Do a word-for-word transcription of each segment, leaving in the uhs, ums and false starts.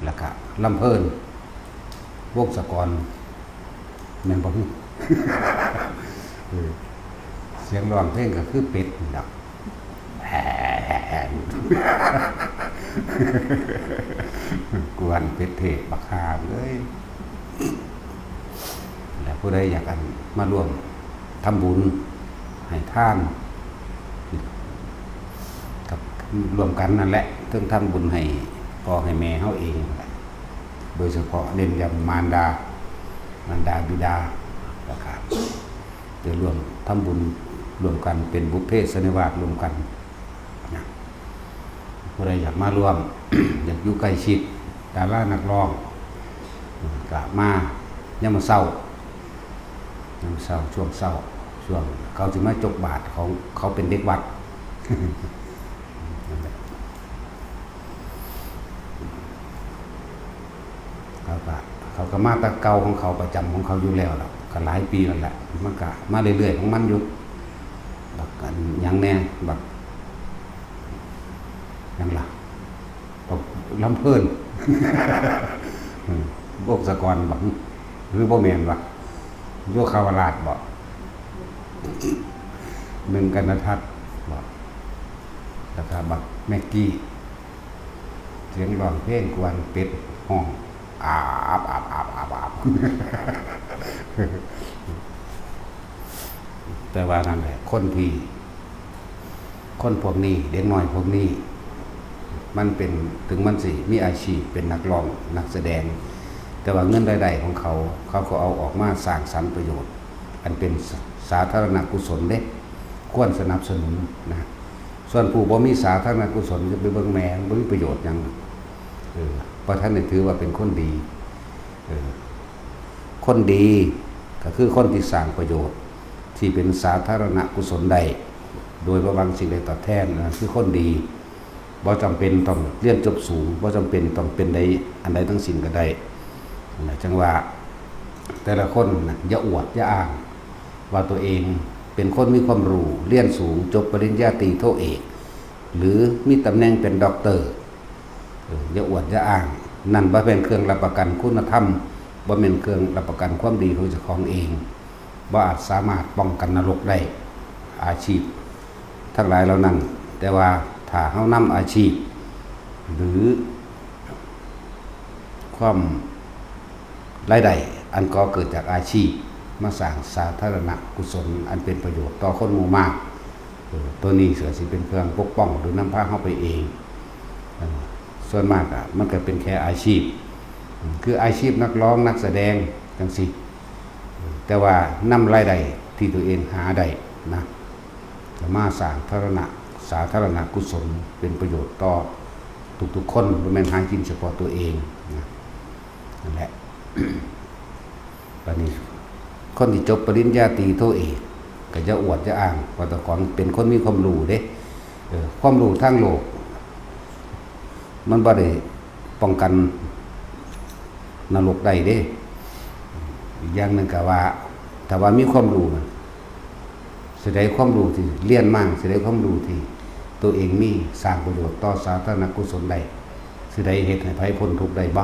แล้วก็ลำเพลิน วงศกร แม่นบ่ เออ เสียงร้องเพลงก็คือเป็ดนี่ล่ะ กวนเป็ดเทศบักห่าเอ้ย แล้วผู้ใดอยากอันมาร่วมทำบุญให้ทาน กับร่วมกันนั่นแหละ เทิงทำบุญให้พ่อให้แม่เฮาเองนั่นแหละ โดยเฉพาะเน้นย้ำมารดา มารดาบิดา แล้วก็จะร่วมทำบุญร่วมกัน เป็นบุพเพสันนิวาสร่วมกันนะ ผู้ใดอยากมาร่วม อยากอยู่ใกล้ชิดดารานักร้อง ก็มายามมื้อเช้า ยามมื้อเช้า ช่วงเช้า ช่วงเขาสิมาจกบาตร เขา เขาเป็นเด็กวัด เขาก็ เขาก็มาแต่เก่าของเขา ประจำของเขาอยู่แล้วล่ะ ก็หลายปีแล้วแหละ มันก็มาเรื่อยๆของมันอยู่ บักอันหยังแน่ บักหยังล่ะ บักลำเพลิน อืม วงศกรบ่ หรือบ่แม่นวะ โยคาวราชบ่ หนึ่งกนทัศน์บ่ แล้วก็บักแม็กกี้ เสียงร้องเพลงกวนเป็ดฮ้อง อาบ อาบ อาบ อาบ อาบ แต่ว่านั่นแหละ คนที่ คนพวกนี้ เด็กน้อยพวกนี้ มันเป็น ถึงมันสิมีอาชีพเป็นนักร้อง นักแสดง แต่ว่าเงินรายได้ของเขา เขาก็เอาออกมาสร้างสรรค์ประโยชน์ อันเป็นส- สาธารณกุศลเด้ ควรสนับสนุนนะ ส่วนผู้บ่มีสาธารณกุศล จะไปเบิ่งแม่ บ่มีประโยชน์หยัง เออ บ่ทันได้ถือว่าเป็นคนดี เออ คนดีก็คือคนที่สร้างประโยชน์ ที่เป็นสาธารณกุศลได้ โดยบ่หวังสิ่งใดตอบแทน นั่นคือคนดี บ่จำเป็นต้องเรียนจบสูง บ่จำเป็นต้องเป็นใด อันใดทั้งสิ้นก็ได้ นั่นแหละ จั่งว่าแต่ละคนน่ะ อย่าอวด อย่าอ้าง ว่าตัวเองเป็นคนมีความรู้ เรียนสูง จบปริญญาตรี โท เอก หรือมีตำแหน่งเป็นด็อกเตอร์ เออ อย่าอวด อย่าอ้าง นั่นบ่แม่นเครื่องรับประกันคุณธรรม บ่แม่นเครื่องรับประกันความดีของเจ้าของเอง บ่อาจสามารถป้องกันนรกได้ อาชีพทั้งหลายเหล่านั้น แต่ว่าถ้าเฮานำอาชีพ หรือความรายได้อันก่อเกิดจากอาชีพ มาสร้างสาธารณกุศลอันเป็นประโยชน์ต่อคนหมู่มาก เออ ตัวนี้ก็สิเป็นเครื่องปกป้องหรือนำพาเฮาไปเอง เออ ส่วนมากอะ มันก็เป็นแค่อาชีพ อืม คืออาชีพนักร้องนักแสดงจั่งซี้ แต่ว่านำรายได้ที่ตัวเองหาได้นะ จะมาสร้างธารณะ สาธารณกุศลเป็นประโยชน์ต่อทุกๆคน บ่แม่นหากินเฉพาะตัวเองนะ นั่นแหละ บัดนี้ คนที่จบปริญญาตรี โท เอก ก็อย่าอวดอย่าอ้างว่าเจ้าของเป็นคนมีความรู้เด้ เออ ความรู้ทางโลก มันบ่ได้ป้องกันนรกได้เด้ อีกอย่างหนึ่งก็ว่า ถ้าว่ามีความรู้น่ะ สิได้ความรู้ที่เรียนมา สิได้ความรู้ที่ตัวเองมี สร้างประโยชน์ต่อสาธารณกุศลได้ สิได้เฮ็ดให้ไผพ้นทุกข์ได้บ่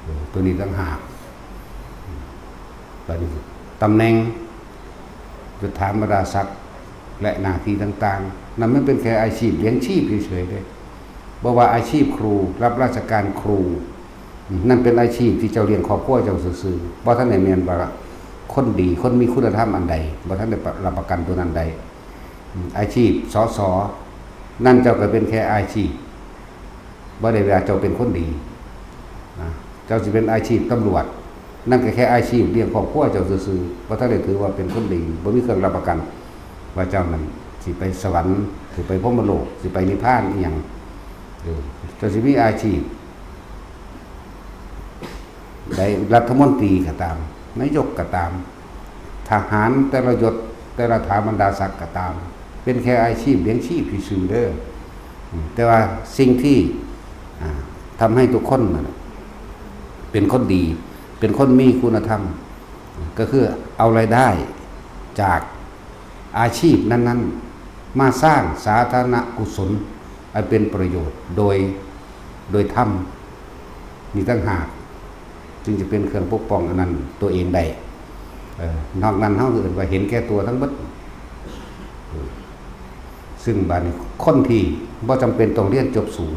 เออ ตัวนี้ต่างหาก บัดนี้ ตำแหน่ง ยศถาบรรดาศักดิ์ และหน้าที่ต่างๆ นั่นมันเป็นแค่อาชีพเลี้ยงชีพเฉยๆเด้ บ่ว่าอาชีพครู รับราชการครู นั่นเป็นอาชีพที่เจ้าเลี้ยงครอบครัวเจ้าซื่อๆ บ่ทันได้แม่นว่าคนดี คนมีคุณธรรมอันใด บ่ทันได้รับประกันตัวนั้นได้ อาชีพ สส นั่นเจ้าก็เป็นแค่อาชีพ บ่ได้ว่าเจ้าเป็นคนดีนะ เจ้าสิเป็นอาชีพตำรวจ นั่นก็แค่อาชีพเลี้ยงครอบครัวเจ้าซื่อๆ บ่ทันได้ถือว่าเป็นคนดี บ่มีเครื่องรับประกัน ว่าเจ้านั้นสิไปสวรรค์ สิไปพรหมโลก สิไปนิพพานอิหยัง เออ เจ้าสิมีอาชีพ ได้รัฐมนตรีก็ตาม นายกก็ตาม ทหารแต่ละยศ แต่ละถาบรรดาศักดิ์ก็ตาม เป็นแค่อาชีพเลี้ยงชีพซื่อๆเด้อ อืม แต่ว่าสิ่งที่ อ่า ทำให้ทุกคนน่ะเป็นคนดี เป็นคนมีคุณธรรม ก็คือเอารายได้จากอาชีพนั้นๆ มาสร้างสาธารณกุศลอันเป็นประโยชน์โดย โดยธรรม นี่ต่างหาก จึงจะเป็นเครื่องปกป้องอันนั้นตัวเองได้ เออ นอกนั้นเฮาเอิ้นว่าเห็นแก่ตัวทั้งหมด เออ ซึ่งบาดนี้คนที่บ่จำเป็นต้องเรียนจบสูง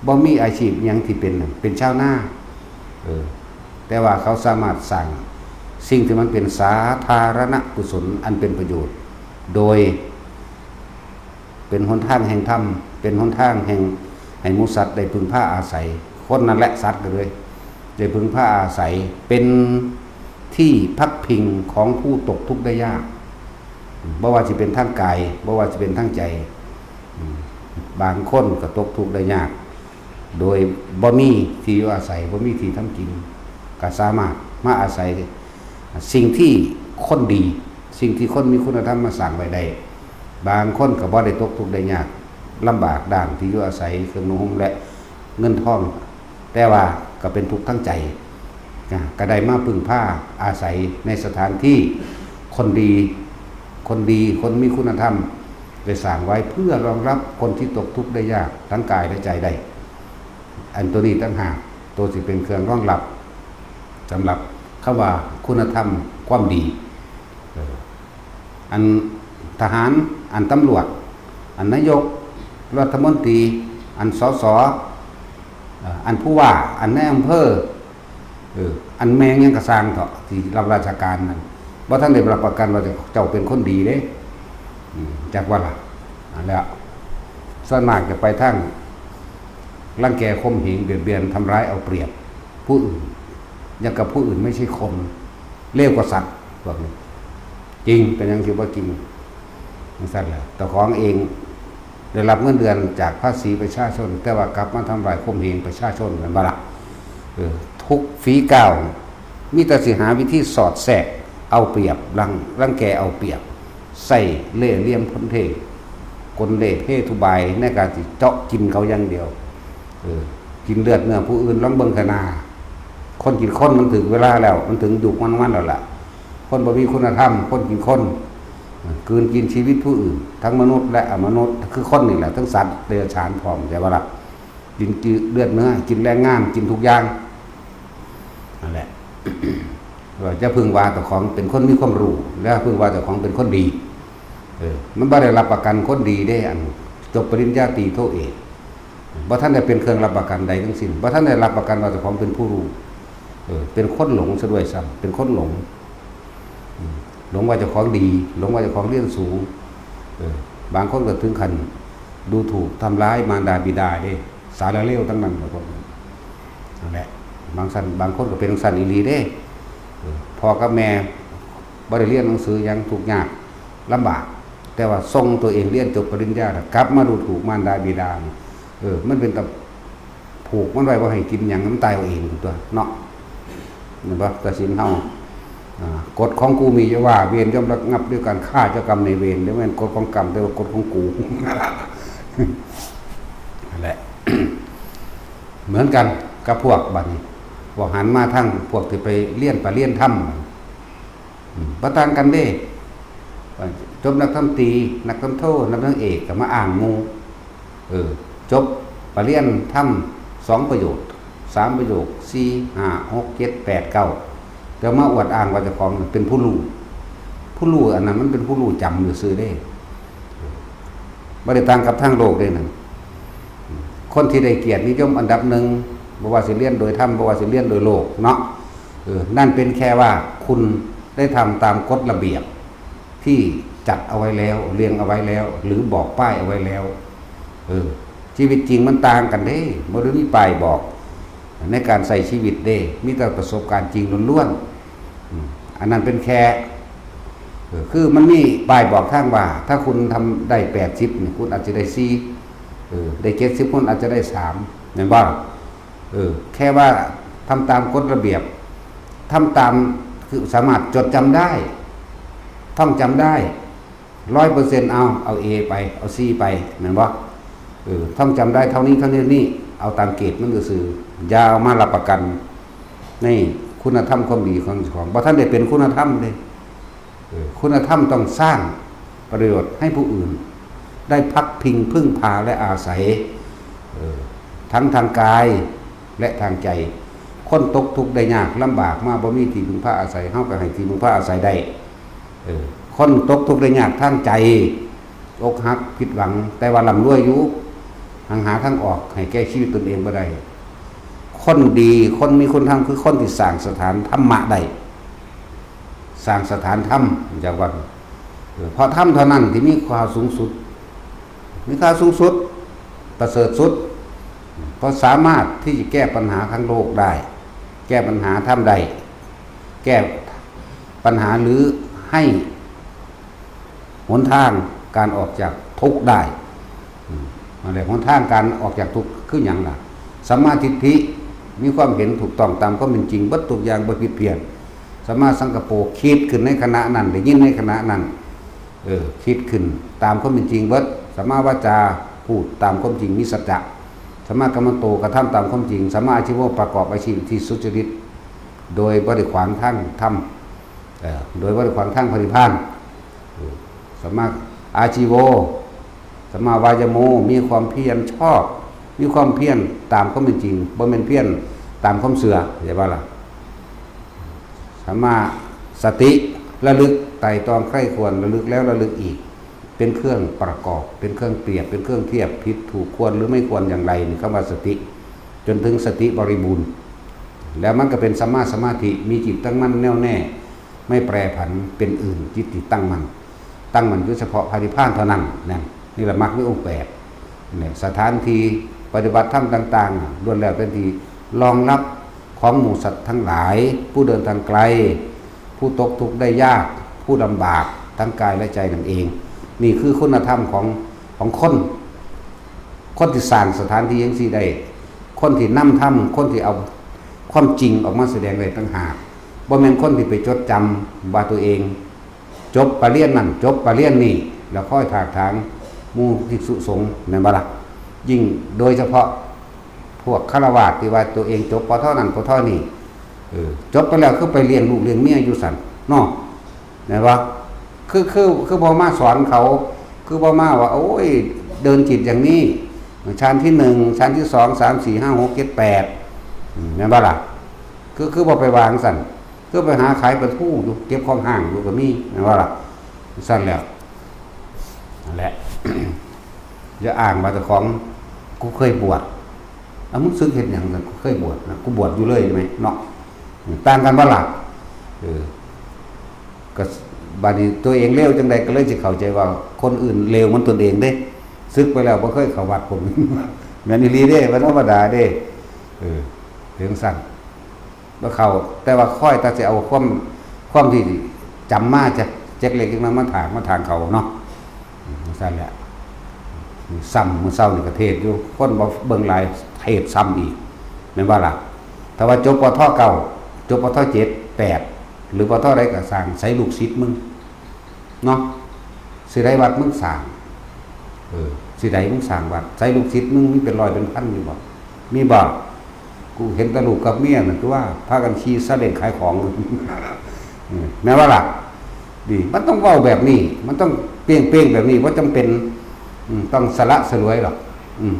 บ่มีอาชีพหยังที่เป็น เป็นชาวนา เออ แต่ว่าเขาสามารถสร้างสิ่งที่มันเป็นสาธารณกุศลอันเป็นประโยชน์ โดย เป็นหนทางแห่งธรรม เป็นหนทางแห่งให้หมู่สัตว์ได้พึ่งพาอาศัย คนนั่นแหละสัตว์ก็เลย ได้พึ่งพาอาศัย เป็นที่พักพิงของผู้ตกทุกข์ได้ยาก บ่ว่าสิเป็นทางกาย บ่ว่าสิเป็นทางใจ อืม บางคนก็ตกทุกข์ได้ยาก โดยบ่มีที่อยู่อาศัย บ่มีที่ทำกิน ก็สามารถมาอาศัยสิ่งที่คนดี สิ่งที่คนมีคุณธรรมมาสร้างไว้ได้ บางคนก็บ่ได้ตกทุกข์ได้ยาก ลำบากด้านที่อยู่อาศัย เครื่องนุ่งห่มและเงินทอง แต่ว่าก็เป็นทุกข์ทั้งใจ นะ ก็ได้มาพึ่งพาอาศัยในสถานที่คนดี คนดี คนมีคุณธรรม ได้สร้างไว้เพื่อรองรับคนที่ตกทุกข์ได้ยากทั้งกายและใจได้ อันตัวนี้ต่างหาก ตัวสิเป็นเครื่องรองรับสำหรับคำว่าคุณธรรมความดี เออ อันทหาร อันตำรวจ อันนายกรัฐมนตรี อัน สส เอ่อ อันผู้ว่า อันนายอำเภอ เออ อันแม่งยังกระซางเถาะ ที่รับราชการนั่น บ่ทันได้รับประกันว่าเจ้าเป็นคนดีเด้ อืม จักว่าล่ะ อันแล้ว ส่วนมากจะไปทางรังแกข่มเหงเบียดเบียนทำร้ายเอาเปรียบผู้อื่น อย่างกับผู้อื่นไม่ใช่คน เลวกว่าสัตว์พวกนี้ จริง เป็นหยังสิบ่จริง จังซั่นแหละ เจ้าของเองได้รับเงินเดือนจากภาษีประชาชน แต่ว่ากลับมาทำลายข่มเหงประชาชน แม่นบ่ล่ะ เออ ทุกฝีก้าว มีแต่สิหาวิธีสอดแทรก เอาเปรียบ รัง รังแกเอาเปรียบ ใส่เล่ห์เหลี่ยมพลเท กลเล่ห์เพทุบายในการสิเจาะกินเขาอย่างเดียว เออ กินเลือดเนื้อผู้อื่น ลองเบิ่งเถาะนา คนกินคนมันถึงเวลาแล้ว มันถึงยุคมันๆแล้วล่ะ คนบ่มีคุณธรรม คนกินคน เออ กลืนกินชีวิตผู้อื่น ทั้งมนุษย์และอมนุษย์ คือคนนี่แหละ ทั้งสัตว์เดรัจฉานพร้อม แต่ว่าล่ะ กินเลือดเนื้อ กินแรงงาน กินทุกอย่าง นั่นแหละ ว่าจะพึ่งว่าเจ้าของเป็นคนมีความรู้ แล้วพึ่งว่าเจ้าของเป็นคนดี เออ มันบ่ได้รับประกันคนดีเด้ อันจบปริญญาตรีโทเอก บ่ทันได้เป็นเครื่องรับประกันใดทั้งสิ้น บ่ทันได้รับประกันว่าเจ้าของเป็นผู้รู้ เออ เป็นคนหลงซะด้วยซ้ำ เป็นคนหลง อืม หลงว่าเจ้าของดี หลงว่าเจ้าของเรียนสูง เออ บางคนก็ถึงขั้นดูถูกทำร้ายมารดาบิดาเด้ สารเลวทั้งนั้นแหละพวกนี้ นั่นแหละ บางซั่น บางคนก็เป็นจั่งซั่นอีหลีเด้ เออ พ่อกับแม่บ่ได้เรียนหนังสือหยัง ทุกข์ยากลำบาก แต่ว่าส่งตัวเองเรียนจบปริญญาแล้วกลับมาดูถูกมารดาบิดานี่ เออ มันเป็นตาผูกมันไว้บ่ให้กินหยัง มันตายเอาเองตั๊วเนาะ แม่นบ่ กสิณเฮา อ่า กฎของกูมีอยู่ว่า เวรย่อมระงับด้วยการฆ่าเจ้ากรรมนายเวร บ่แม่นกฎของกรรม แต่ว่ากฎของกู นั่นแหละ เหมือนกันกับพวกบัดนี้ พวกหันมาทางพวกที่ไปเรียนประเรียนธรรม อืม บ่ต่างกันเด้ จบนักธรรมตรี นักธรรมโท นักธรรมเอกก็มาอ้างหมู่ เออ จบประเรียนธรรมสองประโยค สามประโยค สี่ ห้า หก เจ็ด แปด เก้า แต่มาอวดอ้างว่าเจ้าของเป็นผู้รู้ ผู้รู้อันนั้นมันเป็นผู้รู้จ๋ำซื่อๆเด้ บ่ได้ต่างกับทางโลกเด้นั่น คนที่ได้เกียรตินิยมอันดับหนึ่ง บ่ว่าสิเรียนโดยธรรม บ่ว่าสิเรียนโดยโลกเนาะ เออ นั่นเป็นแค่ว่าคุณได้ทำตามกฎระเบียบที่จัดเอาไว้แล้ว เรียงเอาไว้แล้ว หรือบอกป้ายเอาไว้แล้ว เออ ชีวิตจริงมันต่างกันเด้ บ่ได้มีป้ายบอกในการใช้ชีวิตเด้ มีแต่ประสบการณ์จริงล้วนๆ อืม อันนั้นเป็นแค่ เออ คือมันมีป้ายบอกทางว่า ถ้าคุณทำได้แปดสิบนี่ คุณอาจจะได้สี่ เออ ได้เจ็ดสิบ คุณอาจจะได้สาม แม่นบ่ เออ แค่ว่าทำตามกฎระเบียบ ทำตาม คือสามารถจดจำได้ ท่องจำได้ ร้อยเปอร์เซ็นต์ เอา เอา A ไป เอา C ไป แม่นบ่ เออ ท่องจำได้เท่านี้ เท่านี้ นี่ เอาตามเกรดมันซื่อๆ อย่าเอามารับประกันในคุณธรรมความดีของเจ้าของ บ่ทันได้เป็นคุณธรรมเด้ เออ คุณธรรมต้องสร้างประโยชน์ให้ผู้อื่น ได้พักพิงพึ่งพาและอาศัย เออ ทั้งทางกาย และทางใจ คนตกทุกข์ได้ยากลำบากมาบ่มีที่พึ่งพาอาศัย เฮาก็ให้ที่พึ่งพาอาศัยได้ เออ คนตกทุกข์ได้ยากทางใจ อกหักผิดหวัง แต่ว่าร่ำรวยอยู่ หังหาทางออกให้แก่ชีวิตตนเองบ่ได้ คนดี คนมีคุณธรรม คือคนที่สร้างสถานธรรมะได้ สร้างสถานธรรม จากว่า เออ เพราะธรรมเท่านั้นที่มีค่าสูงสุด มีค่าสูงสุด ประเสริฐสุด เพราะสามารถที่จะแก้ปัญหาทั้งโลกได้ แก้ปัญหาธรรมได้ แก้ปัญหาหรือให้หนทางการออกจากทุกข์ได้ อืม นั่นแหละ หนทางการออกจากทุกข์คือหยังล่ะ สัมมาทิฏฐิ มีความเห็นถูกต้องตามความเป็นจริง เบิดทุกอย่าง บ่ผิดเพี้ยน สัมมาสังกัปโป คิดขึ้นในขณะนั้น ได้ยินในขณะนั้น เออ คิดขึ้นตามความเป็นจริงเบิด สัมมาวาจา พูดตามความจริง มีสัจจะ สัมมากัมมันโต กระทำตามความจริง สัมมาอาชีโว ประกอบอาชีพที่สุจริต โดยบ่ได้ขวางทางธรรม เอ่อ โดยบ่ได้ขวางทางพระนิพพาน เออ สัมมาอาชีโว สัมมาวายโม มีความเพียรชอบ มีความเพียรตามความเป็นจริง บ่แม่นเพียรตามความเชื่อ เข้าใจบ่ล่ะ สัมมาสติ ระลึกไตร่ตรองใคร่ครวญ ระลึกแล้วระลึกอีก เป็นเครื่องประกอบ เป็นเครื่องเปรียบ เป็นเครื่องเทียบ ผิดถูกควรหรือไม่ควรอย่างไร นี่คำว่าสติ จนถึงสติบริบูรณ์ แล้วมันก็เป็นสัมมาสมาธิ มีจิตตั้งมั่นแน่วแน่ ไม่แปรผันเป็นอื่น จิตที่ตั้งมั่น ตั้งมั่นอยู่เฉพาะพระนิพพานเท่านั้น นั่น นี่แหละมรรคมีองค์แปด เนี่ย สถานที่ปฏิบัติธรรมต่างๆ ล้วนแล้วเป็นที่รองรับของหมู่สัตว์ทั้งหลาย ผู้เดินทางไกล ผู้ตกทุกข์ได้ยาก ผู้ลำบากทั้งกายและใจนั่นเอง นี่คือคุณธรรมของ ของคน คนที่สร้างสถานที่จั่งซี้ได้ คนที่นำธรรม คนที่เอาความจริงออกมาแสดงได้ต่างหาก บ่แม่นคนที่ไปจดจำว่าตัวเอง จบปริญญานั้น จบปริญญานี้ แล้วคอยถากถางหมู่ภิกษุสงฆ์ แม่นบ่ล่ะ ยิ่งโดยเฉพาะพวกฆราวาสที่ว่าตัวเองจบ ป.ท. นั้น ป.ท. นี้ เออ จบไปแล้วคือไปเลี้ยงลูกเลี้ยงเมียอยู่ซั่นเนาะ แม่นบ่ คือ คือ คือบ่มาสอนเขา คือบ่มาว่า โอ้ย เดินจิตอย่างนี้ ฌานที่หนึ่ง ฌานที่สอง สาม สี่ ห้า หก เจ็ด แปด อืม แม่นบ่ล่ะ คือ คือบ่ไปวางซั่น คือไปหาขายปลาทูอยู่ เก็บของห้างอยู่ก็มี แม่นบ่ล่ะ ซั่นแหละ นั่นแหละ อย่าอ้างว่าเจ้าของ กูเคยบวช เอ้า มึงสึกเฮ็ดหยังซั่น กูเคยบวชนะ กูบวชอยู่เลยใช่ไหมเนาะ ต่างกันบ่ล่ะ เออ ก็บัดนี้ตัวเองเลวจั่งใดก็เลยสิเข้าใจว่าคนอื่นเลวเหมือนตนเองเด้ สึกไปแล้วบ่เคยเข้าวัดผม แม่นอีหลีเด้ บ่ธรรมดาเด้ เออ ถึงซั่น บ่เข้า แต่ว่าคอยแต่สิเอาความ ความที่จำมาจากจักเล็กจักน้อยมาถาก มาถางเขาเนาะ อืม ซั่นแหละ ซ้ำมื้อเช้านี่ก็เทศน์อยู่ คนบ่เบิ่งหลาย เทศน์ซ้ำอีก แม่นบ่ล่ะ ถ้าว่าจบ ป.ท. เก้า จบ ป.ท. เจ็ด แปด หรือ ป.ท. ใดก็สร้าง ใส่ลูกศิษย์มึง เนาะ สิได้วัดมึงสร้าง เออ สิได้มึงสร้างวัด ใส่ลูกศิษย์มึงมีเป็นร้อยเป็นพันอยู่บ่ มีบ่ กูเห็นแต่ลูกกับเมียน่ะ คือว่าพากันขี่ซาเล้งขายของ เออ แม่นบ่ล่ะ ดี มันต้องเว้าแบบนี้ มันต้องเปรียงๆแบบนี้ บ่จำเป็น อืม ต้องสละสลวยหรอก อืม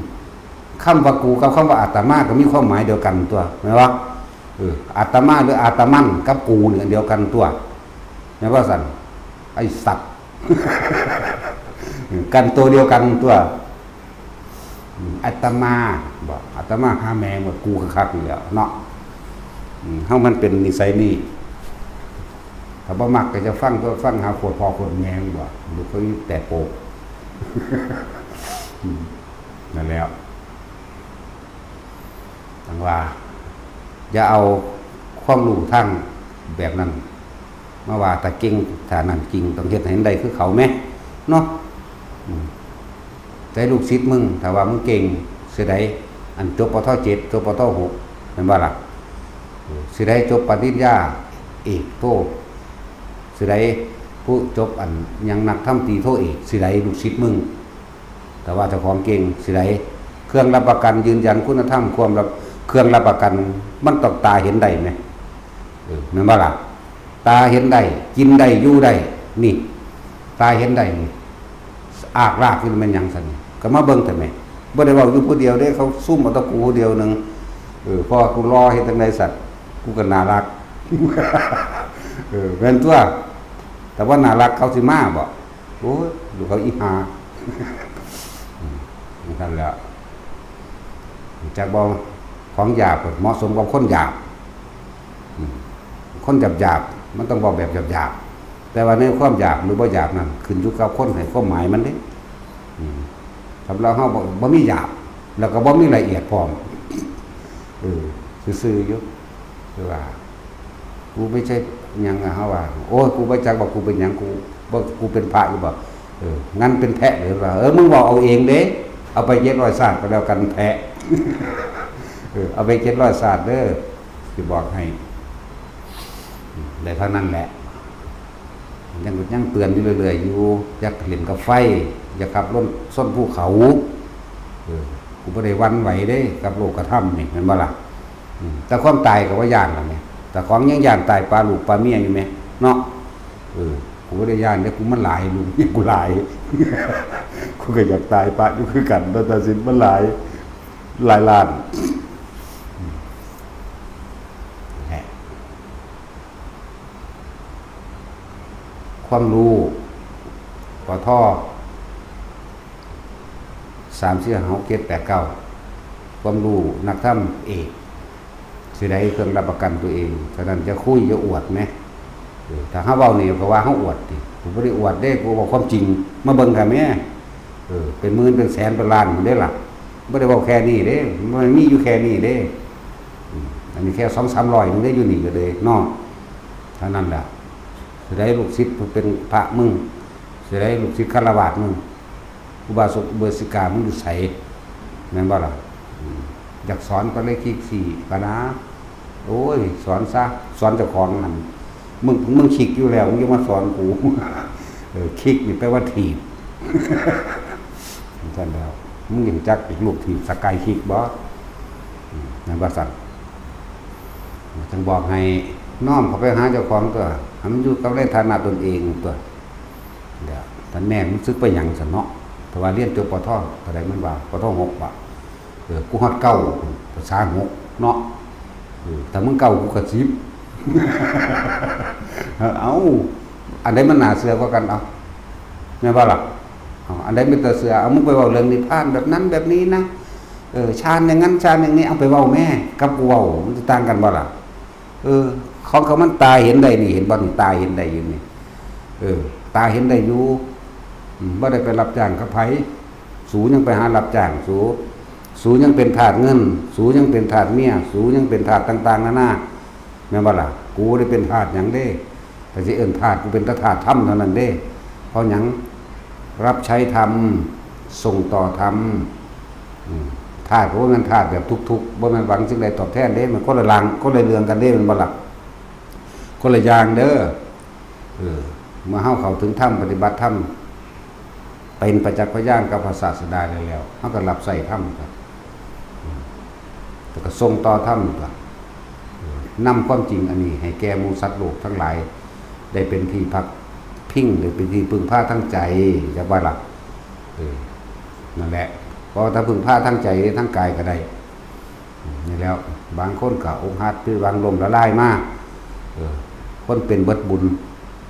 คำว่ากูกับคำว่าอาตมาก็มีความหมายเดียวกันตั๊ว แม่นบ่ เออ อาตมาหรืออาตมันกับกูนี่อันเดียวกันตั๊ว แม่นบ่ซั่น ไอ้สัตว์ กันตัวเดียวกันตั๊ว อืม อาตมา บ่ อาตมาหาแม่งว่ากูคักๆนี่แหละเนาะ อืม เฮามันเป็นนิสัยนี้ ถ้าบ่มักก็จะฟัง ก็ฟังหาโคตรพ่อโคตรแม่ง บ่ ลูกเขาแต่โปก อืม นั่นแหละ จั่งว่า อย่าเอาความรู้ทางแบบนั้น มาว่าถ้าเก่ง ถ้านั่นจริง ต้องเฮ็ดให้มันได้คือเขาแหม เนาะ อืม แต่ลูกศิษย์มึง ถ้าว่ามึงเก่ง สิได้ อันจบ ป.ท. เจ็ด จบ ป.ท. หก แม่นบ่ล่ะ เออ สิได้จบปริญญาเอกโท สิได้ผู้จบอันหยังนักธรรมตรีโทเอก สิได้ลูกศิษย์มึง แต่ว่าเจ้าของเก่งสิได้ เครื่องรับประกันยืนยันคุณธรรม ความรับ เครื่องรับประกัน มันต้องตาเห็นได้แหม เออ แม่นบ่ล่ะ ตาเห็นได้ กินได้ อยู่ได้ นี่ ตาเห็นได้นี่ อากลากอยู่แม่นหยังซั่นนี่ ก็มาเบิ่งเถาะแหม บ่ได้เว้าอยู่ผู้เดียวเด้ เขาซุ่มเอาแต่กูผู้เดียวหนึ่ง เออ เพราะว่ากูหล่อเฮ็ดจั่งใดสัตว์ กูก็น่ารัก เออ แม่นตัว แต่ว่าน่ารักเขาสิมาบ่ โอ้ย ดูเขาอีหา อืม นั่นแหละ จักบ่ ของหยาบเหมาะสมกับคนหยาบ อืม คนหยาบๆ มันต้องเว้าแบบหยาบๆ แต่ว่าในความหยาบหรือบ่หยาบนั่น ขึ้นอยู่กับคนให้ความหมายมันเด้ อืม สำหรับเฮาบ่ บ่มีหยาบ แล้วก็บ่มีละเอียดพร้อม เออ ซื่อๆ อยู่ คือว่า กูไม่ใช่หยังอะ เฮาว่า โอ้ย กูบ่จักว่ากูเป็นหยัง กู บ่ กูเป็นพระอยู่บ่ เออ งั้นเป็นแพะเลยว่า เออ มึงเว้าเอาเองเด้ เอาไปเจ็ดร้อยชาติก็แล้วกันแพะ เออ เอาไปเจ็ดร้อยชาติเด้อ สิบอกให้ อืม ได้เท่านั้นแหละ ยัง ยังเตือนอยู่เรื่อยๆ อยู่ อย่าเล่นกับไฟ อย่าขับรถชนภูเขา เออ กูบ่ได้หวั่นไหวเด้ กับโลกธรรมนี่ แม่นบ่ล่ะ อืม แต่ความตายก็บ่ย้านล่ะแหม แต่ของยังย้านตายปะลูกปะเมียอยู่แหม เนาะ เออ กูบ่ได้ย้านเด้ กูมันหลาย ลูกเมียกูหลาย กูก็อยากตายปะอยู่คือกัน แต่ตัดสินมันหลาย หลายล้าน อืม แหละ ความรู้ ปท สาม สี่ ห้า หก เจ็ด แปด เก้า ความรู้นักธรรมเอก สิได้เครื่องรับประกันตัวเอง ฉะนั้นจะคุยจะอวดแหม เออ ถ้าเฮาเว้านี่ก็ว่าเฮาอวดติ กูบ่ได้อวดเด้ กูเว้าความจริง มาเบิ่งกันแหม เออ เป็นหมื่นเป็นแสนเป็นล้านหมดเด้ล่ะ บ่ได้เว้าแค่นี้เด้ มันมีอยู่แค่นี้เด้ อืม อันนี้แค่สองสามร้อยนึงได้อยู่นี่ก็เลยเนาะ เท่านั้นแหละ สิได้ลูกศิษย์ผู้เป็นพระมึง สิได้ลูกศิษย์ฆราวาสมึง อุบาสกอุบาสิกามึงอยู่ไส แม่นบ่ล่ะ อืม อยากสอนก็เลยคิกสี่ปะนะ โอ้ย สอนซะ สอนเจ้าของนั่น มึง มึงคิกอยู่แล้ว มึงจะมาสอนกู เออ คิกนี่แปลว่าถีบ ซั่นแล้ว มึงยังจักอีกลูกถีบสกายคิกบ่ อืม นั่นว่าซั่น จังบอกให้น้อมเข้าไปหาเจ้าของตัว ให้มันอยู่กับในฐานะตนเองตัว เดี๋ยว ตอนแม่มันซึกไปหยังซั่นเนาะ เพราะว่าเรียนจบ ปท เท่าใดมันว่า ปท หก บ่ เออ กูฮอดเก้า ภาษาหกเนาะ เออ แต่มึงเก้า กูก็สิบ เอ้า อันใดมันน่าเชื่อกว่ากัน เอา แม่นบ่ล่ะ เอา อันใดเป็นตาเชื่อ เอา มึงไปเว้าเรื่องนิพพานแบบนั้นแบบนี้นะ เออ ฌานอย่างนั้นฌานอย่างนี้ เอาไปเว้าแม่ กับกูเว้า มันจะต่างกันบ่ล่ะ เออ ของเขามันตาเห็นได้นี่ เห็นบ่นี่ ตาเห็นได้อยู่นี่ เออ ตาเห็นได้อยู่ อืม บ่ได้ไปรับจ้างกับไผ สูยังไปหารับจ้าง สู สูยังเป็นทาสเงิน สูยังเป็นทาสเมีย สูยังเป็นทาสต่างๆ นานา แม่นบ่ล่ะ กูบ่ได้เป็นทาสหยังเด้ แต่สิเอิ้นทาส กูเป็นแต่ทาสธรรมเท่านั้นเด้ เพราะหยัง รับใช้ธรรม ส่งต่อธรรม อืม ทาสก็บ่แม่นทาสแบบทุกข์ๆ บ่แม่นหวังสิ่งใดตอบแทนเด้ มันคนละหลัง คนละเรื่องกันเด้ แม่นบ่ล่ะ คนละอย่างเด้อ เออ เมื่อเฮาเข้าถึงธรรม ปฏิบัติธรรม เป็นประจักษ์พยานกับพระศาสดาได้แล้ว เฮาก็รับใช้ธรรมครับ อืม แล้วก็ส่งต่อธรรมครับ เออ นำความจริงอันนี้ให้แก่หมู่สัตว์โลกทั้งหลาย ได้เป็นที่พักพิง ได้เป็นที่พึ่งพาทางใจ จักว่าล่ะ เออ นั่นแหละ เพราะว่าถ้าพึ่งพาทางใจ ทางกายก็ได้ อืม นี่แล้ว บางคนก็อกหัก ผิดหวัง ล้มละลายมา เออ คนเป็นเบิดบุญ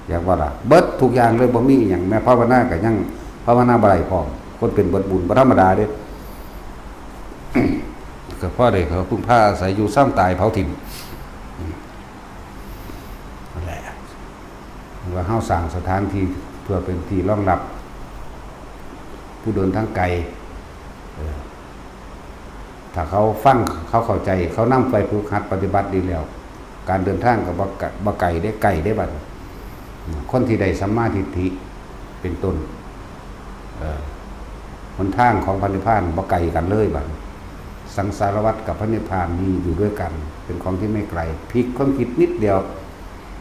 อยากว่าล่ะ เบิดทุกอย่างเลย บ่มีอิหยัง แม้ภาวนาก็ยังภาวนาบ่ได้พร้อม คนเป็นเบิดบุญ บ่ธรรมดาเด้ ก็พอได้เขาพึ่งพาอาศัยอยู่ ซ้ำตายเผาถิ่ม อืม นั่นแหละ ว่าเฮาสร้างสถานที่เพื่อเป็นที่รองรับ ผู้เดินทางไกล เออ ถ้าเขาฟัง เขาเข้าใจ เขานำไปฝึกหัดปฏิบัติดีแล้ว การเดินทางก็บ่ไกล บ่ไกลเด้ ใกล้เด้บัดนี้ คนที่ได้สัมมาทิฏฐิเป็นต้น เอ่อ หนทางของพระนิพพานบ่ไกลกันเลยบัดนี้ สังสารวัฏกับพระนิพพานนี่อยู่ด้วยกัน เป็นของที่ไม่ไกล พลิกความคิดนิดเดียว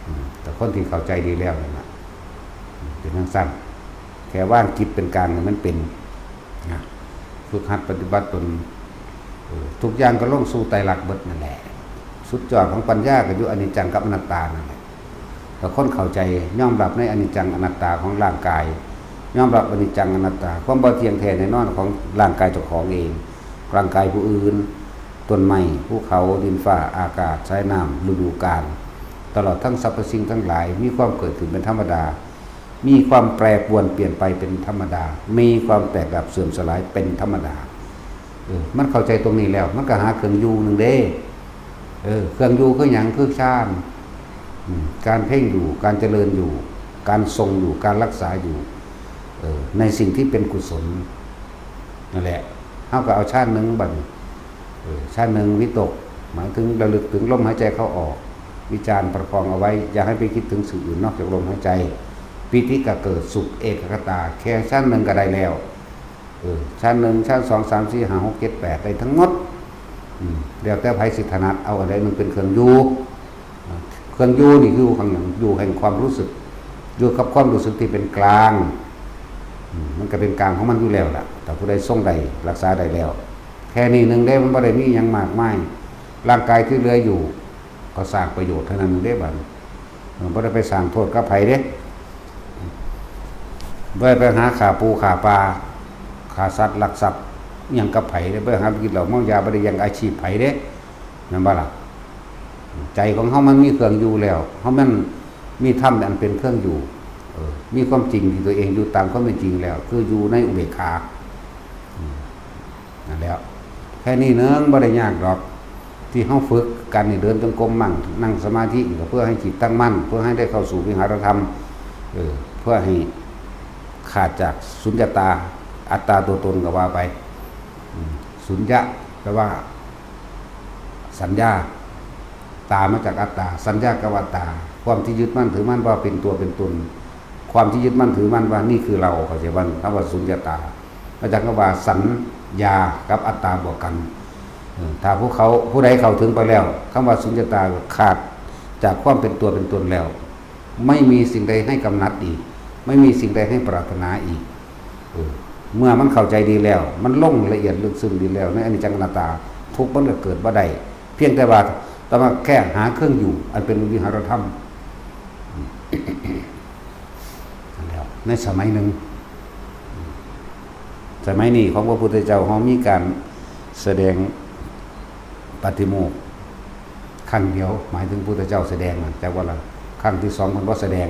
อืม แต่คนที่เข้าใจดีแล้วนั่นน่ะ เป็นจั่งซั้น แค่วางจิตเป็นกลางให้มันเป็น นะ ฝึกหัดปฏิบัติตน เออ ทุกอย่างก็ลงสู่ไตรลักษณ์เบิดนั่นแหละ สุดยอดของปัญญาก็อยู่อนิจจังกับอนัตตานั่นแหละ ถ้าคนเข้าใจ ยอมรับในอนิจจังอนัตตาของร่างกาย ยอมรับอนิจจังอนัตตา ความบ่เที่ยงแท้แน่นอนของร่างกายเจ้าของเอง ร่างกายผู้อื่น ต้นไม้ ภูเขา ดินฟ้า อากาศ สายน้ำ ฤดูกาล ตลอดทั้งสรรพสิ่งทั้งหลาย มีความเกิดขึ้นเป็นธรรมดา มีความแปรปรวนเปลี่ยนไปเป็นธรรมดา มีความแตกดับเสื่อมสลายเป็นธรรมดา เออ มันเข้าใจตรงนี้แล้ว มันก็หาเครื่องอยู่หนึ่งเด้ เออ เครื่องอยู่คือหยัง คือฌาน อืม การเพ่งอยู่ การเจริญอยู่ การทรงอยู่ การรักษาอยู่ เออ ในสิ่งที่เป็นกุศล นั่นแหละ เฮาก็เอาฌานหนึ่งบัดนี้ เออ ฌานหนึ่งวิตก หมายถึงระลึกถึงลมหายใจเข้าออก วิจารประคองเอาไว้ อย่าให้ไปคิดถึงสิ่งอื่นนอกจากลมหายใจ ปีติก็เกิด สุขเอกัคคตา แค่ฌานหนึ่งก็ได้แล้ว เออ ฌานหนึ่ง ฌานสอง สาม สี่ ห้า หก เจ็ด แปด ได้ทั้งหมด อืม แล้วแต่ไผสิถนัด เอาอันใดหนึ่งเป็นเครื่องอยู่ เครื่องอยู่นี่คืออยู่แห่ง อยู่แห่งความรู้สึก อยู่กับความรู้สึกที่เป็นกลาง อืม มันก็เป็นกลางของมันอยู่แล้วล่ะ แต่ผู้ใดทรงได้ รักษาได้แล้ว แค่นี้หนึ่งเด้ มันบ่ได้มีหยังมากมาย ร่างกายที่เหลืออยู่ ก็สร้างประโยชน์เท่านั้นเด้บัดนี้ เออ บ่ได้ไปสร้างโทษกับไผเด้ บ่ได้ไปหาฆ่าปูฆ่าปลา ฆ่าสัตว์ลักทรัพย์อิหยังกับไผเด้ บ่ได้หาไปกินเหล้าเมายา บ่ได้แย่งอาชีพไผเด้ แม่นบ่ล่ะ ใจของเฮามันมีเครื่องอยู่แล้ว เฮามันมีธรรมอันเป็นเครื่องอยู่ เออ มีความจริงที่ตัวเองอยู่ตามความเป็นจริงแล้ว คืออยู่ในอุเบกขา อืม นั่นแหละ แค่นี้เนึงบ่ได้ยากดอก ที่เฮาฝึกกันนี่ เดินจงกรมมั่ง นั่งสมาธินี่ก็เพื่อให้จิตตั้งมั่น เพื่อให้ได้เข้าสู่วิหารธรรม เออ เพื่อให้ขาดจากสุญญตา อัตตาตัวตนก็ว่าไป อืม สุญญะแปลว่า สัญญา ตามาจากอัตตา สัญญากับอัตตา ความที่ยึดมั่นถือมั่นว่าเป็นตัวเป็นตน ความที่ยึดมั่นถือมั่นว่านี่คือเรา เข้าใจบ่ คำว่าสุญญตา มาจากคำว่าสัญญากับอัตตาบวกกัน เออ ถ้าผู้เขา ผู้ใดเข้าถึงไปแล้ว คำว่าสุญญตาขาดจากความเป็นตัวเป็นตนแล้ว ไม่มีสิ่งใดให้กำหนัดอีก ไม่มีสิ่งใดให้ปรารถนาอีก เออ เมื่อมันเข้าใจดีแล้ว มันลงละเอียดลึกซึ้งดีแล้ว ในอนิจจังอนัตตา ทุกข์มันก็เกิดบ่ได้ เพียงแต่ว่าต้องมาแค่หาเครื่องอยู่ อันเป็นวิหารธรรม นั่นแหละ ในสมัยหนึ่ง สมัยนี้ของพระพุทธเจ้า เฮามีการแสดงปาฏิโมกข์ครั้งเดียว หมายถึงพุทธเจ้าแสดงน่ะ แต่ว่าละครั้งที่สองเพิ่นบ่แสดง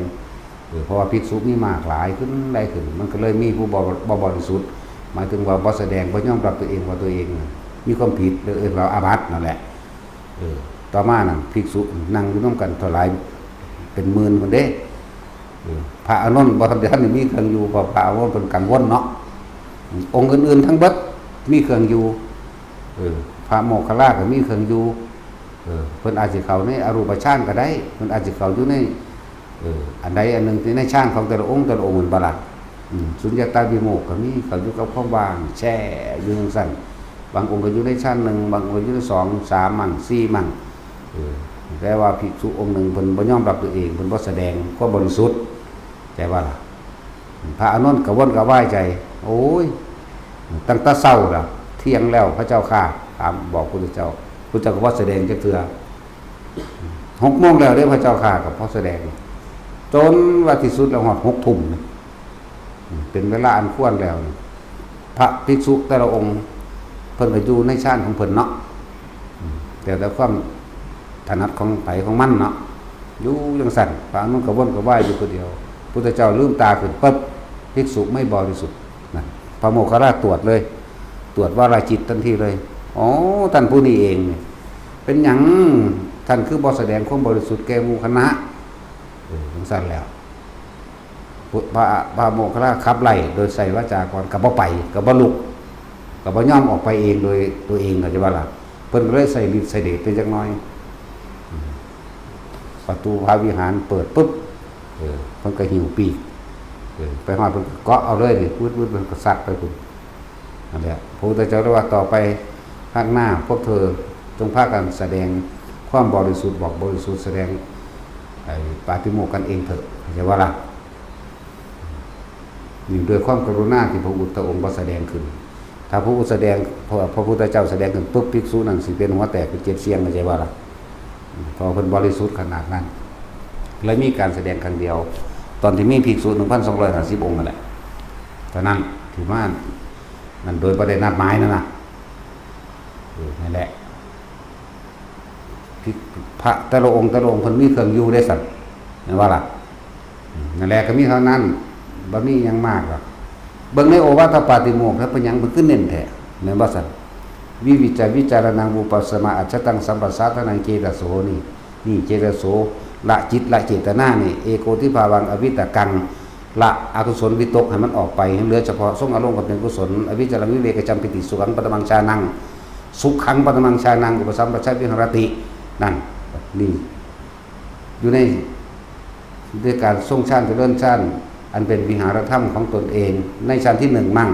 เออ เพราะว่าภิกษุมีมากหลายขึ้น หลายขึ้น มันก็เลยมีผู้บ่ บ่บริสุทธิ์ หมายถึงว่าบ่แสดง บ่ยอมรับตัวเองว่าตัวเองน่ะมีความผิด เออ เราอาบัตินั่นแหละ เออ ต่อมานั่นภิกษุนั่งอยู่นำกันเท่าหลายเป็นหมื่นพุ้นเด้ เออ พระอานนท์บ่ทันได้ทันได้มีเครื่องอยู่ เพราะพระอานนท์เพิ่นกังวลเนาะ องค์อื่นๆทั้งเบิดมีเครื่องอยู่ เออ พระโมคคัลลาก็มีเครื่องอยู่ เออ เพิ่นอาจสิเข้าในอรูปฌานก็ได้ เพิ่นอาจสิเข้าอยู่ใน เออ อันใดอันหนึ่งที่ในฌานของแต่ละองค์แต่ละองค์ แม่นบ่ล่ะ อืม สุญญตาวิโมกข์ก็มี เข้าอยู่กับความว่าง แช่อยู่จั่งซั้น บางองค์ก็อยู่ในฌานหนึ่ง บางองค์ก็อยู่ในสอง สาม มั่ง สี่ มั่ง เออ แต่ว่าภิกษุองค์หนึ่งเพิ่นบ่ยอมรับตัวเอง เพิ่นบ่แสดงความบริสุทธิ์ เข้าใจบ่ล่ะ พระอานนท์กระวนกระวายใจ โอ้ย ตั้งแต่เช้าแล้ว เที่ยงแล้วพระเจ้าข้า ถามบอกพุทธเจ้า พุทธเจ้าก็บ่แสดงจักเทื่อ หกโมงแล้วเด้พระเจ้าข้า ก็บ่แสดง จนว่าที่สุดแล้วฮอดหกทุ่มนี่ เป็นเวลาอันควรแล้วนี่ พระภิกษุแต่ละองค์ เพิ่นก็อยู่ในฌานของเพิ่นเนาะ อืม แต่แต่ความถนัดของไผของมันเนาะ อยู่จั่งซั้น พระอานนท์กระวนกระวายอยู่ผู้เดียว พุทธเจ้าลืมตาขึ้นปั๊บ ภิกษุไม่บริสุทธิ์ นั่น พระโมคคัลลาตรวจเลย ตรวจวาลาจิตทันทีเลย อ๋อ ท่านผู้นี้เองนี่ เป็นหยังท่านคือบ่แสดงความบริสุทธิ์แก่หมู่คณะ เออ จั่งซั้นแล้ว พระ พระโมคคัลลาขับไล่โดยใช้วาจาก่อน ก็บ่ไป ก็บ่ลุก ก็บ่ยอมออกไปเองโดยตัวเอง เข้าใจบ่ล่ะ เพิ่นก็เลยใช้ฤทธิ์ใช้เดชไปจักหน่อย ประตูพระวิหารเปิดปุ๊บ เออ เพิ่นก็หิ้วปีก เออ ไปฮอดเพิ่นก็เกาะเอาเลยนี่ วืดๆ เพิ่นก็ซัดไปพุ้น นั่นแหละ พระพุทธเจ้าเลยว่า ต่อไปข้างหน้าพวกเธอจงพากันแสดงความบริสุทธิ์ บอกบริสุทธิ์ แสดงไอ้ปาฏิโมกข์กันเองเถอะ เข้าใจบ่ล่ะ นี่ด้วยความกรุณาที่พระพุทธองค์บ่แสดงขึ้น ถ้าพระพุทธแสดง พระ พระพุทธเจ้าแสดงขึ้นปุ๊บ ภิกษุนั่นสิเป็นหัวแตกเป็นเจ็ดเสี้ยง เข้าใจบ่ล่ะ เพราะเพิ่นบริสุทธิ์ขนาดนั้น เลยมีการแสดงครั้งเดียว ตอนที่มีภิกษุ หนึ่งพันสองร้อยห้าสิบ องค์นั่นแหละ เท่านั้น ที่มานั่นโดยบ่ได้นัดหมายนั่นน่ะ เออ นั่นแหละ พระแต่ละองค์แต่ละองค์เพิ่นมีเครื่องอยู่เด้ซั่น แม่นบ่ล่ะ? อืม นั่นแหละ ก็มีเท่านั้น บ่มีหยังมากหรอก เบิ่งในโอวาทปาติโมกข์ แล้วเป็นหยังเพิ่นคือเน้นแท้ แม่นบ่ซั่น? วิวิจจะวิจารณัง วิปัสสมา อัจฉตังสัมปสาทานัง เจตโส นี่ นี่ เจตโส ละจิตละเจตนานี่ เอโกทิภาวัง อวิตกัง ละอกุศลวิตกให้มันออกไป ให้เหลือเฉพาะทรงอารมณ์กับเป็นกุศล อวิชชาลัง วิเวกจัม ปิติสุขัง ปะทะมังฌานัง สุขัง ปะทะมังฌานัง อุปสัมปชัญวิหารติ นั่น นี่ อยู่ใน ด้วยการทรงฌานเจริญฌาน อันเป็นวิหารธรรมของตนเอง ในฌานที่หนึ่งมั่ง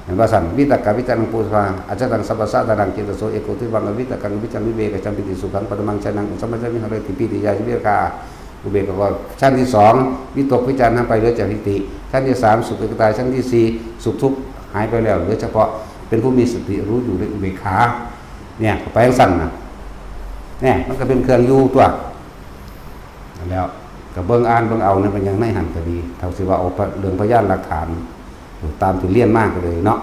เห็นบ่ซั่น? วิตกวิจารัง ปุสภา อัจฉตังสัมปสาทานัง เจตโส เอโกทิภาวัง อวิตกัง อวิชชาลัง วิเวกจัม ปิติสุขัง ปะทะมังฌานัง อุปสัมปชัญวิหารติ ปีติยาวิเวกา อุเบกขา ชั้นที่สอง วิตกวิจารณ์หายไปเหลือแต่ปีติ ชั้นที่สาม สุขเอกตา ชั้นที่สี่ สุขทุกข์หายไปแล้ว เหลือเฉพาะเป็นผู้มีสติรู้อยู่ในอุเบกขา เนี่ย ไปจั่งซั่นน่ะ เนี่ย มันก็เป็นเครื่องอยู่ตัว นั่นแหล้ว ก็เบิ่งอ่านเบิ่งเอาเนี่ย มันยังในหั่นก็ดี เท่าสิว่าเอาเรื่องพยานหลักฐาน ตามที่เรียนมาก็เลยเนาะ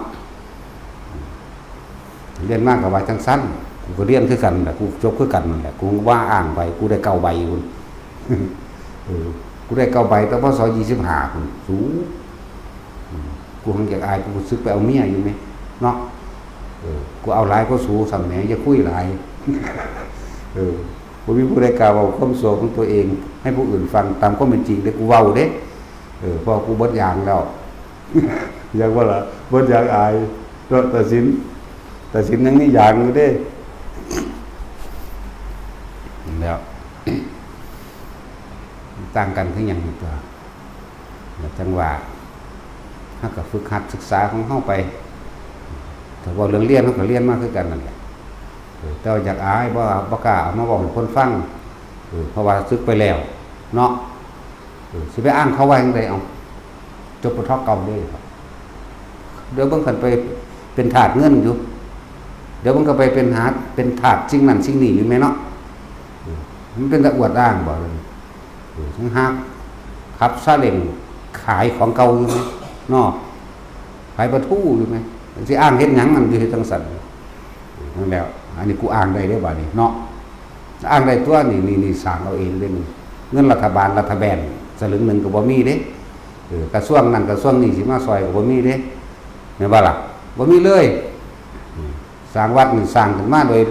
เรียนมาก็ว่าจั่งซั่น กูก็เรียนคือกันแหละ กูจบคือกันนั่นแหละ กูว่าอ้างไป กูได้เก้าใบพุ้น เออ กูได้เก้าใบแต่ พ.ศ. ยี่สิบห้าพุ้น สู อืม กูหังอยากอาย กูสึกไปเอาเมียอยู่แหม เนาะ เออ กูเอาหลายกว่าสูซ้ำแหม อย่าคุยหลาย เออ บ่มีผู้ใดกล้าเว้าความชั่วของตัวเอง ให้ผู้อื่นฟังตามความเป็นจริงเด้ กูเว้าเด้ เออ เพราะกูเบิดยางแล้ว อยากว่าล่ะ เบิดยางอาย เนาะ ตาสิน ตาสินยังมียางอยู่เด้ แล้ว ต่างกันคือหยังนี่ตัว แล้วจั่งว่า เฮาก็ฝึกหัดศึกษาของเฮาไป ถ้าเว้าเรื่องเรียน เฮาก็เรียนมาคือกันนั่นแหละ เออ แต่ว่าอยากอาย บ่ บ่กล้าเอามาเว้าให้คนฟัง เออ เพราะว่าสึกไปแล้ว เนาะ เออ สิไปอ้างเขาว่าจั่งใด เอา จบ ป.ท. เก่าเด้ เดี๋ยวเบิ่งคันไปเป็นทาสเงินอยู่ เดี๋ยวเบิ่งก็ไปเป็นหา เป็นทาสสิ่งนั้นสิ่งนี้อยู่แหมเนาะ เออ มันเป็นตาอวดอ้างบ่ เออ ทั้งหากขับซาเล้งขายของเก่าอยู่แหม เนาะ ขายปลาทูอยู่แหม สิอ้างเฮ็ดหยัง มันอยู่เฮ็ดจั่งซั่น เออ นั่นแหละ อันนี้กูอ้างได้เด้ บาดนี้เนาะ อ้างได้ตัว นี่ นี่ นี่ สร้างเอาเองเด้นี่ เงินรัฐบาล รัฐแบน สลึงหนึ่งก็บ่มีเด้ เออ กระทรวงนั้นกระทรวงนี้สิมาซ่อยก็บ่มีเด้ แม่นบ่ล่ะ? บ่มีเลย อืม สร้างวัดนี่สร้างขึ้นมาโดย